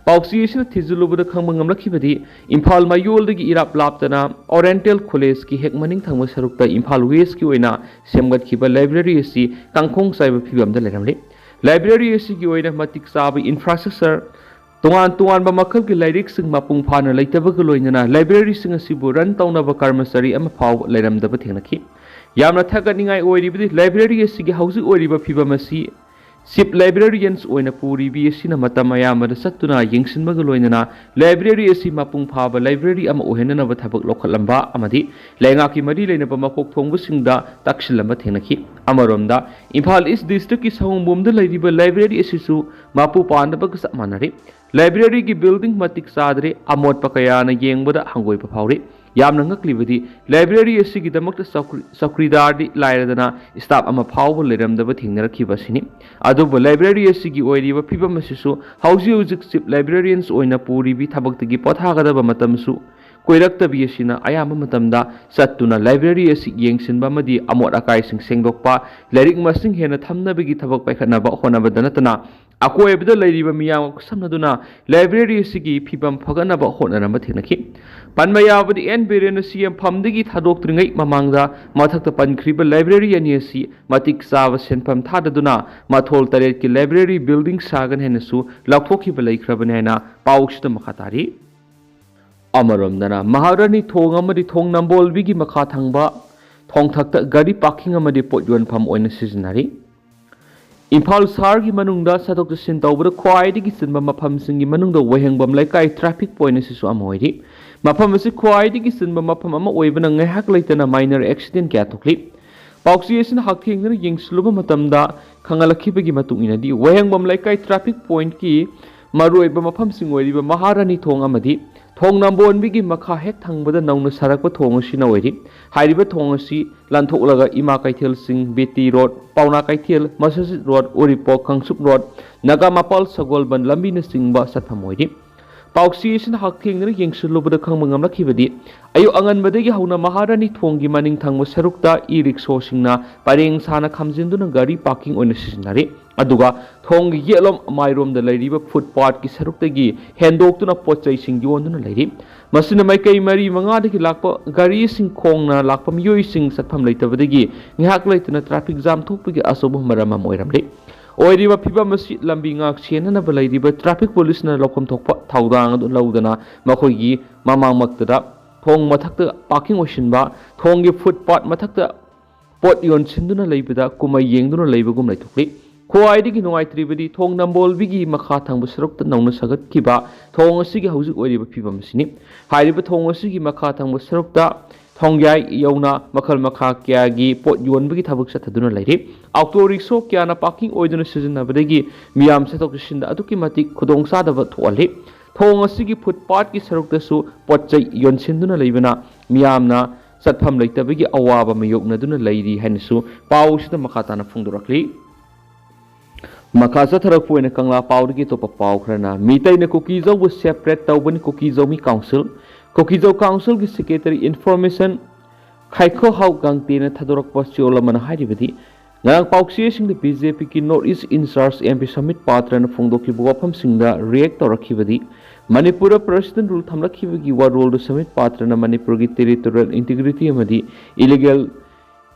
ꯄꯥꯎꯆꯦ ꯑꯁꯤꯅ ꯊꯤꯖꯤꯜꯂꯨꯕꯗ ꯈꯪꯕ ꯉꯝꯂꯛꯈꯤꯕꯗꯤ ꯏꯝꯐꯥꯜ ꯃꯌꯣꯜꯗꯒꯤ ꯏꯔꯥꯞ ꯂꯥꯞꯇꯅ Oriental Collegeꯀꯤ ꯍꯦꯛ ꯃꯅꯤꯡ ꯊꯪꯕ ꯁꯔꯨꯛꯇ ꯏꯝꯐꯥꯜ Westꯀꯤ ꯑꯣꯏꯅ ꯁꯦꯝꯒꯠꯈꯤꯕ library ꯑꯁꯤ ꯀꯥꯡꯈꯣꯡ ꯆꯥꯏꯕ ꯐꯤꯕꯝꯗ ꯂꯩꯔꯝꯂꯤ꯫ Library ꯑꯁꯤꯒꯤ ꯑꯣꯏꯅ ꯃꯇꯤꯛ ꯆꯥꯕ infrastructure, ꯇꯣꯉꯥꯟ ꯇꯣꯉꯥꯟꯕ ꯃꯈꯜꯒꯤ ꯂꯥꯏꯔꯤꯛꯁꯤꯡ ꯃꯄꯨꯡ ꯐꯥꯅ ꯂꯩꯇꯕꯒ ꯂꯣꯏꯅꯅ libraryꯁꯤꯡ ꯑꯁꯤꯕꯨ run ꯇꯧꯅꯕ ꯀꯔꯃꯆꯥꯔꯤ ꯑꯃ ꯐꯥꯎꯕ ꯂꯩꯔꯝꯗꯕ ꯊꯦꯡꯅꯈꯤ꯫ ꯌꯥꯝꯅ ꯊꯥꯒꯠꯅꯤꯡꯉꯥꯏ ꯑꯣꯏꯔꯤꯕꯗꯤ library ꯑꯁꯤꯒꯤ ꯍꯧꯖꯤꯛ ꯑꯣꯏꯔꯤꯕ ꯐꯤꯕꯝ ꯑꯁꯤ chief librarians ꯑꯣꯏꯅ ꯄꯨꯔꯤꯕꯤ ꯑꯁꯤꯅ ꯃꯇꯝ ꯑꯌꯥꯝꯕꯗ ꯆꯠꯇꯨꯅ ꯌꯦꯡꯁꯤꯟꯕꯒ ꯂꯣꯏꯅꯅ library ꯑꯁꯤ ꯃꯄꯨꯡ ꯐꯥꯕ library ꯑꯃ ꯑꯣꯏꯍꯟꯅꯅꯕ ꯊꯕꯛ ꯂꯧꯈꯠꯂꯝꯕ ꯑꯃꯗꯤ ꯂꯩꯉꯥꯛꯀꯤ ꯃꯔꯤ ꯂꯩꯅꯕ ꯃꯀꯣꯛ ꯊꯣꯡꯕꯁꯤꯡꯗ ꯇꯛꯁꯤꯜꯂꯝꯕ ꯊꯦꯡꯅꯈꯤ꯫ ꯑꯃꯔꯣꯝꯗ, ꯏꯝꯐꯥꯜ East Districtꯀꯤ ꯁꯑꯣꯡꯕꯨꯝꯗ ꯂꯩꯔꯤꯕ library ꯑꯁꯤꯁꯨ ꯃꯄꯨ ꯄꯥꯟꯗꯕꯒ ꯆꯞ ꯃꯥꯟꯅꯔꯦ꯫ Libraryꯒꯤ building ꯃꯇꯤꯛ ꯆꯥꯗ꯭ꯔꯦ, ꯑꯃꯣꯠꯄ ꯀꯌꯥꯅ ꯌꯦꯡꯕꯗ ꯍꯪꯒꯣꯏꯕ ꯐꯥꯎꯔꯤ꯫ ꯌꯥꯝꯅ ꯉꯛꯂꯤꯕꯗꯤ, library ꯑꯁꯤꯒꯤꯗꯃꯛꯇ ꯆꯧꯀ꯭ꯔꯤ-, ꯆꯧꯀ꯭ꯔꯤꯗꯥꯔꯗꯤ ꯂꯥꯏꯔꯗꯅ staff ꯑꯃ ꯐꯥꯎꯕ ꯂꯩꯔꯝꯗꯕ ꯊꯦꯡꯅꯔꯛꯈꯤꯕ ꯑꯁꯤꯅꯤ꯫ ꯑꯗꯨꯕꯨ library ꯑꯁꯤꯒꯤ ꯑꯣꯏꯔꯤꯕ ꯐꯤꯕꯝ ꯑꯁꯤꯁꯨ ꯍꯧꯖꯤꯛ ꯍꯧꯖꯤꯛ chief librarians ꯑꯣꯏꯅ ꯄꯨꯔꯤꯕꯤ ꯊꯕꯛꯇꯒꯤ ꯄꯣꯊꯥꯒꯗꯕ ꯃꯇꯝꯁꯨ ꯀꯣꯏꯔꯛꯇꯕꯤ ꯑꯁꯤꯅ ꯑꯌꯥꯝꯕ ꯃꯇꯝꯗ ꯆꯠꯇꯨꯅ library ꯑꯁꯤ ꯌꯦꯡꯁꯤꯟꯕ ꯑꯃꯗꯤ ꯑꯃꯣꯠ ꯑꯀꯥꯏꯁꯤꯡ ꯁꯦꯡꯗꯣꯛꯄ, ꯂꯥꯏꯔꯤꯛ ꯃꯁꯤꯡ ꯍꯦꯟꯅ ꯊꯝꯅꯕꯒꯤ ꯊꯕꯛ ꯄꯥꯏꯈꯠꯅꯕ ꯍꯣꯠꯅꯕꯗ ꯅꯠꯇꯅ ꯑꯀꯣꯏꯕꯗ ꯂꯩꯔꯤꯕ ꯃꯤꯌꯥꯝꯒ ꯈꯨꯠꯁꯝꯅꯗꯨꯅ library ꯑꯁꯤꯒꯤ ꯐꯤꯕꯝ ꯐꯒꯠꯅꯕ ꯍꯣꯠꯅꯔꯝꯕ ꯊꯦꯡꯅꯈꯤ꯫ ꯄꯟꯕ ꯌꯥꯕꯗꯤ, ꯑꯦꯟ ꯕꯤꯔꯦꯟꯅ ꯁꯤꯑꯦꯝ ꯐꯝꯗꯒꯤ ꯊꯥꯗꯣꯛꯇ꯭ꯔꯤꯉꯩ ꯃꯃꯥꯡꯗ ꯃꯊꯛꯇ ꯄꯟꯈ꯭ꯔꯤꯕ library ꯑꯅꯤ ꯑꯁꯤ ꯃꯇꯤꯛ ꯆꯥꯕ ꯁꯦꯟꯐꯝ ꯊꯥꯗꯗꯨꯅ ꯃꯊꯣꯜ ꯇꯔꯦꯠꯀꯤ library building ꯁꯥꯒꯅꯤ ꯍꯥꯏꯅꯁꯨ ꯂꯥꯎꯊꯣꯛꯈꯤꯕ ꯂꯩꯈ꯭ꯔꯕꯅꯤ ꯍꯥꯏꯅ ꯄꯥꯎꯁꯤꯗ ꯃꯈꯥ ꯇꯥꯔꯤ꯫ ꯑꯃꯔꯣꯝꯗꯅ, ꯃꯍꯥꯔꯥꯅꯤ ꯊꯣꯡ ꯑꯃꯗꯤ ꯊꯣꯡ ꯅꯝꯕꯣꯜꯕꯤꯒꯤ ꯃꯈꯥ ꯊꯪꯕ ꯊꯣꯡꯊꯛꯇ ꯒꯥꯔꯤ parking ꯑꯃꯗꯤ ꯄꯣꯠ ꯌꯣꯟꯐꯝ ꯑꯣꯏꯅ ꯁꯤꯖꯤꯟꯅꯔꯤ꯫ ꯏꯝꯐꯥꯜ ꯁꯍꯔꯒꯤ ꯃꯅꯨꯡꯗ ꯆꯠꯊꯣꯛ ꯆꯠꯁꯤꯟ ꯇꯧꯕꯗ ꯈ꯭ꯋꯥꯏꯗꯒꯤ ꯆꯤꯟꯕ ꯃꯐꯝꯁꯤꯡꯒꯤ ꯃꯅꯨꯡꯗ ꯋꯥꯍꯦꯡꯕꯝ ꯂꯩꯀꯥꯏ traffic point ꯑꯁꯤꯁꯨ ꯑꯃ ꯑꯣꯏꯔꯤ꯫ ꯃꯐꯝ ꯑꯁꯤ ꯈ꯭ꯋꯥꯏꯗꯒꯤ ꯆꯤꯟꯕ ꯃꯐꯝ ꯑꯃ ꯑꯣꯏꯕꯅ ꯉꯥꯏꯍꯥꯛ ꯂꯩꯇꯅ minor accident ꯀꯌꯥ ꯊꯣꯛꯂꯤ꯫ ꯄꯥꯎꯆꯦ ꯑꯁꯤꯅ ꯍꯛꯊꯦꯡꯅꯅ ꯌꯦꯡꯁꯤꯜꯂꯨꯕ ꯃꯇꯝꯗ ꯈꯪꯍꯜꯂꯛꯈꯤꯕꯒꯤ ꯃꯇꯨꯡ ꯏꯟꯅꯗꯤ, ꯋꯥꯍꯦꯡꯕꯝ ꯂꯩꯀꯥꯏ traffic pointꯀꯤ ꯃꯔꯨꯑꯣꯏꯕ ꯃꯐꯝꯁꯤꯡ ꯑꯣꯏꯔꯤꯕ ꯃꯍꯥꯔꯥꯅꯤ ꯊꯣꯡ ꯑꯃꯗꯤ ꯊꯣꯡ ꯅꯝꯕꯣꯟꯕꯤꯒꯤ ꯃꯈꯥ ꯍꯦꯛ ꯊꯪꯕꯗ ꯅꯧꯅ ꯁꯥꯔꯛꯄ ꯊꯣꯡ ꯑꯁꯤꯅ ꯑꯣꯏꯔꯤ꯫ ꯍꯥꯏꯔꯤꯕ ꯊꯣꯡ ꯑꯁꯤ ꯂꯥꯟꯊꯣꯛꯂꯒ ꯏꯃꯥ ꯀꯩꯊꯦꯜꯁꯤꯡ, ꯕꯤ ꯇꯤ ꯔꯣꯗ, ꯄꯥꯎꯅꯥ ꯀꯩꯊꯦꯜ, ꯃꯁꯖꯤꯗ ꯔꯣꯗ, ꯎꯔꯤꯄꯣꯛ, ꯀꯥꯡꯆꯨꯞ ꯔꯣꯗ, ꯅꯒꯥꯃꯄꯥꯜ ꯁꯒꯣꯜꯕꯟ ꯂꯝꯕꯤꯅꯆꯤꯡꯕ ꯆꯠꯐꯝ ꯑꯣꯏꯔꯤ꯫ ꯄꯥꯎꯆꯦ ꯑꯁꯤꯅ ꯍꯛꯊꯦꯡꯅꯅ ꯌꯦꯡꯁꯤꯜꯂꯨꯕꯗ ꯈꯪꯕ ꯉꯝꯂꯛꯈꯤꯕꯗꯤ, ꯑꯌꯨꯛ ꯑꯉꯟꯕꯗꯒꯤ ꯍꯧꯅ ꯃꯍꯥꯔꯥꯅꯤ ꯊꯣꯡꯒꯤ ꯃꯅꯤꯡ ꯊꯪꯕ ꯁꯔꯨꯛꯇ e-rickshawꯁꯤꯡꯅ ꯄꯔꯦꯡ ꯁꯥꯅ ꯈꯥꯝꯖꯤꯟꯗꯨꯅ ꯒꯥꯔꯤ parking ꯑꯣꯏꯅ ꯁꯤꯖꯤꯟꯅꯔꯤ꯫ ꯑꯗꯨꯒ ꯊꯣꯡꯒꯤ ꯌꯦꯠꯂꯣꯝ ꯃꯥꯏꯔꯣꯝꯗ ꯂꯩꯔꯤꯕ footpathꯀꯤ ꯁꯔꯨꯛꯇꯒꯤ ꯍꯦꯟꯗꯣꯛꯇꯨꯅ ꯄꯣꯠ ꯆꯩꯁꯤꯡ ꯌꯣꯟꯗꯨꯅ ꯂꯩꯔꯤ꯫ ꯃꯁꯤꯅ ꯃꯥꯏꯀꯩ ꯃꯔꯤ ꯃꯉꯥꯗꯒꯤ ꯂꯥꯛꯄ ꯒꯥꯔꯤꯁꯤꯡ, ꯈꯣꯡꯅ ꯂꯥꯛꯄ ꯃꯤꯑꯣꯏꯁꯤꯡ ꯆꯠꯐꯝ ꯂꯩꯇꯕꯗꯒꯤ ꯉꯥꯏꯍꯥꯛ ꯂꯩꯇꯅ traffic jam ꯊꯣꯛꯄꯒꯤ ꯑꯆꯧꯕ ꯃꯔꯝ ꯑꯃ ꯑꯣꯏꯔꯝꯂꯤ꯫ ꯑꯣꯏꯔꯤꯕ ꯐꯤꯕꯝ ꯑꯁꯤ ꯂꯝꯕꯤ ꯉꯥꯛ ꯁꯦꯟꯅꯅꯕ ꯂꯩꯔꯤꯕ traffic policeꯅ ꯂꯧꯐꯝ ꯊꯣꯛꯄ ꯊꯧꯗꯥꯡ ꯑꯗꯨ ꯂꯧꯗꯅ ꯃꯈꯣꯏꯒꯤ ꯃꯃꯥꯡꯃꯛꯇꯗ ꯊꯣꯡ ꯃꯊꯛꯇ parking ꯑꯣꯏꯁꯤꯟꯕ, ꯊꯣꯡꯒꯤ footpath ꯃꯊꯛꯇ ꯄꯣꯠ ꯌꯣꯟꯁꯤꯟꯗꯨꯅ ꯂꯩꯕꯗ ꯀꯨꯝꯍꯩ ꯌꯦꯡꯗꯨꯅ ꯂꯩꯕꯒꯨꯝ ꯂꯩꯊꯣꯛꯂꯤ꯫ ꯈ꯭ꯋꯥꯏꯗꯒꯤ ꯅꯨꯡꯉꯥꯏꯇ꯭ꯔꯤꯕꯗꯤ ꯊꯣꯡ ꯅꯝꯕꯣꯜꯕꯤꯒꯤ ꯃꯈꯥ ꯊꯪꯕ ꯁꯔꯨꯛꯇ ꯅꯧꯅ ꯁꯥꯒꯠꯈꯤꯕ ꯊꯣꯡ ꯑꯁꯤꯒꯤ ꯍꯧꯖꯤꯛ ꯑꯣꯏꯔꯤꯕ ꯐꯤꯕꯝ ꯑꯁꯤꯅꯤ꯫ ꯍꯥꯏꯔꯤꯕ ꯊꯣꯡ ꯑꯁꯤꯒꯤ ꯃꯈꯥ ꯊꯪꯕ ꯁꯔꯨꯛꯇ ꯊꯣꯡꯌꯥꯏ ꯌꯧꯅ ꯃꯈꯜ ꯃꯈꯥ ꯀꯌꯥꯒꯤ ꯄꯣꯠ ꯌꯣꯟꯕꯒꯤ ꯊꯕꯛ ꯆꯠꯊꯗꯨꯅ ꯂꯩꯔꯤ꯫ ꯑꯣꯛꯇꯣ ꯔꯤꯛꯁꯣ ꯀꯌꯥꯅ ꯄꯥꯔꯀꯤꯡ ꯑꯣꯏꯗꯨꯅ ꯁꯤꯖꯤꯟꯅꯕꯗꯒꯤ ꯃꯤꯌꯥꯝ ꯆꯠꯊꯣꯛ ꯆꯠꯁꯤꯟꯗ ꯑꯗꯨꯛꯀꯤ ꯃꯇꯤꯛ ꯈꯨꯗꯣꯡꯆꯥꯗꯕ ꯊꯣꯛꯍꯜꯂꯤ꯫ ꯊꯣꯡ ꯑꯁꯤꯒꯤ ꯐꯨꯠꯄꯥꯠꯀꯤ ꯁꯔꯨꯛꯇꯁꯨ ꯄꯣꯠ ꯆꯩ ꯌꯣꯟꯁꯤꯟꯗꯨꯅ ꯂꯩꯕꯅ ꯃꯤꯌꯥꯝꯅ ꯆꯠꯐꯝ ꯂꯩꯇꯕꯒꯤ ꯑꯋꯥꯕ ꯃꯥꯌꯣꯛꯅꯗꯨꯅ ꯂꯩꯔꯤ ꯍꯥꯏꯅꯁꯨ ꯄꯥꯎ ꯑꯁꯤꯗ ꯃꯈꯥ ꯇꯥꯅ ꯐꯣꯡꯗꯣꯔꯛꯂꯤ꯫ ꯃꯈꯥ ꯆꯠꯊꯔꯛꯄ ꯑꯣꯏꯅ ꯀꯪꯂꯥ ꯄꯥꯎꯗꯒꯤ ꯑꯇꯣꯞꯄ ꯄꯥꯎ ꯈꯔꯅ, ꯃꯤꯇꯩꯅ ꯀꯨꯀꯤꯖꯧꯕꯨ separate ꯇꯧꯕꯅꯤ, ꯀꯨꯀꯤꯖꯧꯃꯤ ꯀꯥꯎꯟꯁꯤꯜ꯫ ꯀꯨꯀꯤꯖꯧ ꯀꯥꯎꯟꯁꯤꯜꯒꯤ ꯁꯦꯀ꯭ꯔꯦꯇꯔꯤ ꯏꯟꯐꯣꯔꯃꯦꯁꯟ ꯈꯥꯏꯈꯣꯍꯥꯎ ꯒꯥꯡꯇꯦꯅ ꯊꯥꯗꯣꯔꯛꯄ ꯆꯦꯔꯣꯜ ꯑꯃꯅ ꯍꯥꯏꯔꯤꯕꯗꯤ, ꯉꯔꯥꯡ ꯄꯥꯎꯆꯦꯁꯤꯡꯗ ꯕꯤ ꯖꯦ ꯄꯤꯒꯤ North East in Charge M P Samit ꯄꯥꯇ꯭ꯔꯅ ꯐꯣꯡꯗꯣꯛꯈꯤꯕ ꯋꯥꯐꯝꯁꯤꯡꯗ react ꯇꯧꯔꯛꯈꯤꯕꯗꯤ, ꯃꯅꯤꯄꯨꯔꯗ President Rule ꯊꯝꯂꯛꯈꯤꯕꯒꯤ ꯋꯥꯔꯣꯜꯗꯨ ꯁꯃꯤꯠ ꯄꯥꯇ꯭ꯔꯅ ꯃꯅꯤꯄꯨꯔꯒꯤ territorial integrity ꯑꯃꯗꯤ illegal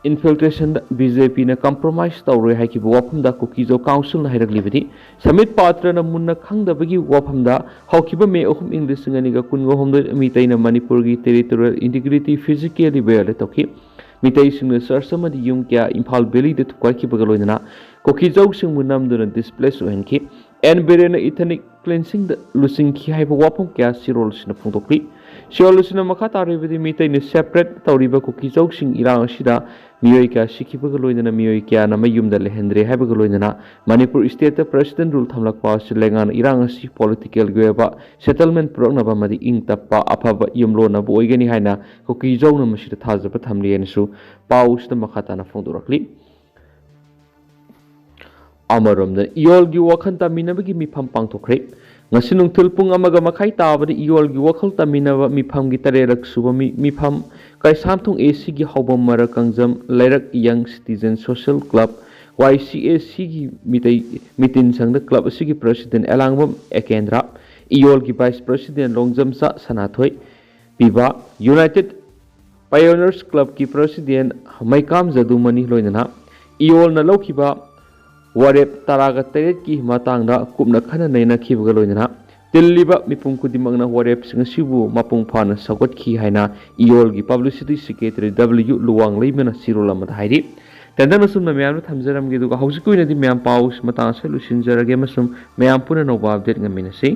infiltration ꯗ ꯕꯤ ꯖꯦ ꯄꯤꯅ compromise ꯇꯧꯔꯣꯏ ꯍꯥꯏꯈꯤꯕ ꯋꯥꯐꯝꯗ ꯀꯨꯀꯤꯖꯧ ꯀꯥꯎꯟꯁꯤꯜꯅ ꯍꯥꯏꯔꯛꯂꯤꯕꯗꯤ, ꯁꯃꯤꯠ ꯄꯥꯇ꯭ꯔꯅ ꯃꯨꯟꯅ ꯈꯪꯗꯕꯒꯤ ꯋꯥꯐꯝꯗ ꯍꯧꯈꯤꯕ ꯃꯦ ꯑꯍꯨꯝ ꯏꯪ ꯂꯤꯁꯤꯡ ꯑꯅꯤꯒ ꯀꯨꯟꯒ ꯍꯨꯝꯗꯣꯏ ꯃꯤꯇꯩꯅ ꯃꯅꯤꯄꯨꯔꯒꯤ territorial integrity physically violate ꯇꯧꯈꯤ꯫ ꯃꯤꯇꯩꯁꯤꯡꯅ church ꯑꯃꯗꯤ ꯌꯨꯝ ꯀꯌꯥ ꯏꯝꯐꯥꯜ valley ꯗ ꯊꯨꯒꯥꯏꯈꯤꯕꯒ ꯂꯣꯏꯅꯅ ꯀꯨꯀꯤꯖꯧꯁꯤꯡꯕꯨ ꯅꯝꯗꯨꯅ displace ꯑꯣꯏꯍꯟꯈꯤ꯫ ꯑꯦꯟ ꯕꯤꯔꯦꯟꯅ ethnic cleansing ꯗ ꯂꯨꯆꯤꯡꯈꯤ ꯍꯥꯏꯕ ꯋꯥꯐꯝ ꯀꯌꯥ ꯆꯦꯔꯣꯜꯁꯤꯅ ꯐꯣꯡꯗꯣꯛꯂꯤ꯫ ꯆꯦꯔꯣꯜꯁꯤꯅ ꯃꯈꯥ ꯇꯥꯔꯤꯕꯗꯤ, ꯃꯤꯇꯩꯅ separate ꯇꯧꯔꯤꯕ ꯀꯨꯀꯤꯖꯧꯁꯤꯡ ꯏꯔꯥꯡ ꯑꯁꯤꯗ ꯃꯤꯑꯣꯏ ꯀꯌꯥ ꯁꯤꯈꯤꯕꯒ ꯂꯣꯏꯅꯅ ꯃꯤꯑꯣꯏ ꯀꯌꯥꯅ ꯃꯌꯨꯝꯗ ꯂꯩꯍꯟꯗ꯭ꯔꯦ ꯍꯥꯏꯕꯒ ꯂꯣꯏꯅꯅ ꯃꯅꯤꯄꯨꯔ state ꯇ President Rule ꯊꯝꯂꯛꯄ ꯑꯁꯤ ꯂꯩꯉꯥꯛꯅ ꯏꯔꯥꯡ ꯑꯁꯤ political ꯒꯤ ꯑꯣꯏꯕ settlement ꯄꯨꯔꯛꯅꯕ ꯑꯃꯗꯤ ꯏꯪ ꯇꯞꯄ ꯑꯐꯕ ꯌꯨꯝꯂꯣꯟꯅꯕ ꯑꯣꯏꯒꯅꯤ ꯍꯥꯏꯅ ꯀꯨꯀꯤꯖꯧꯅ ꯃꯁꯤꯗ ꯊꯥꯖꯕ ꯊꯝꯂꯤ ꯍꯥꯏꯅꯁꯨ ꯄꯥꯎ ꯑꯁꯤꯗ ꯃꯈꯥ ꯇꯥꯅ ꯐꯣꯡꯗꯣꯔꯛꯂꯤ꯫ ꯑꯃꯔꯣꯝꯗ ꯏꯌꯣꯜꯒꯤ ꯋꯥꯈꯜ ꯇꯝꯃꯤꯟꯅꯕꯒꯤ ꯃꯤꯐꯝ ꯄꯥꯡꯊꯣꯛꯈ꯭ꯔꯦ꯫ ꯉꯁꯤ ꯅꯨꯡꯊꯤꯜ ꯄꯨꯡ ꯑꯃꯒ ꯃꯈꯥꯏ ꯇꯥꯕꯗ ꯏꯌꯣꯜꯒꯤ ꯋꯥꯈꯜ ꯇꯝꯃꯤꯟꯅꯕ ꯃꯤꯐꯝꯒꯤ ꯇꯔꯦꯠꯔꯛ ꯁꯨꯕ ꯃꯤ-, ꯃꯤꯐꯝ ꯀꯩꯁꯥꯝꯊꯣꯡ ꯑꯦ ꯁꯤꯒꯤ ꯍꯧꯕꯝ ꯃꯔꯛ ꯀꯪꯖꯝ ꯂꯩꯔꯛ Young Citizen Social Club, ꯋꯥꯏ ꯁꯤ ꯑꯦ ꯁꯤꯒꯤ ꯃꯤꯇꯩ ꯃꯤꯇꯤꯟ ꯁꯪꯗ club ꯑꯁꯤꯒꯤ President ꯑꯦꯂꯥꯡꯕꯝ ꯑꯦꯀꯦꯟꯗ꯭ꯔ, ꯏꯌꯣꯜꯒꯤ Vice President ꯂꯣꯡꯖꯝꯆꯥ ꯁꯅꯥꯊꯣꯏ, ꯄꯤꯕ, United Pioneers Club ꯀꯤ President ꯃꯩꯀꯥꯝ ꯖꯗꯨꯃꯅꯤ ꯂꯣꯏꯅꯅ ꯏꯌꯣꯜꯅ ꯂꯧꯈꯤꯕ ꯋꯥꯔꯦꯞ ꯇꯔꯥꯒ ꯇꯔꯦꯠꯀꯤ ꯃꯇꯥꯡꯗ ꯀꯨꯞꯅ ꯈꯟꯅ ꯅꯩꯅꯈꯤꯕꯒ ꯂꯣꯏꯅꯅ ꯇꯤꯜꯂꯤꯕ ꯃꯤꯄꯨꯝ ꯈꯨꯗꯤꯡꯃꯛꯅ ꯋꯥꯔꯦꯞꯁꯤꯡ ꯑꯁꯤꯕꯨ ꯃꯄꯨꯡ ꯐꯥꯅ ꯁꯧꯒꯠꯈꯤ ꯍꯥꯏꯅ ꯏꯌꯣꯜꯒꯤ publicity secretary W ꯂꯨꯋꯥꯡꯂꯩꯃꯅ ꯆꯤꯔꯣꯜ ꯑꯃꯗ ꯍꯥꯏꯔꯤ꯫ ꯇꯦꯟꯗꯟ ꯑꯁꯨꯝꯅ ꯃꯌꯥꯝꯅ ꯊꯝꯖꯔꯝꯒꯦ, ꯑꯗꯨꯒ ꯍꯧꯖꯤꯛꯀꯤ ꯑꯣꯏꯅꯗꯤ ꯃꯌꯥꯝ ꯄꯥꯎ ꯃꯇꯥꯡ ꯑꯁꯤꯗ ꯂꯣꯏꯁꯤꯟꯖꯔꯒꯦ ꯑꯃꯁꯨꯡ ꯃꯌꯥꯝ ꯄꯨꯟꯅ ꯑꯅꯧꯕ update ꯉꯥꯏꯃꯤꯟꯅꯁꯤ꯫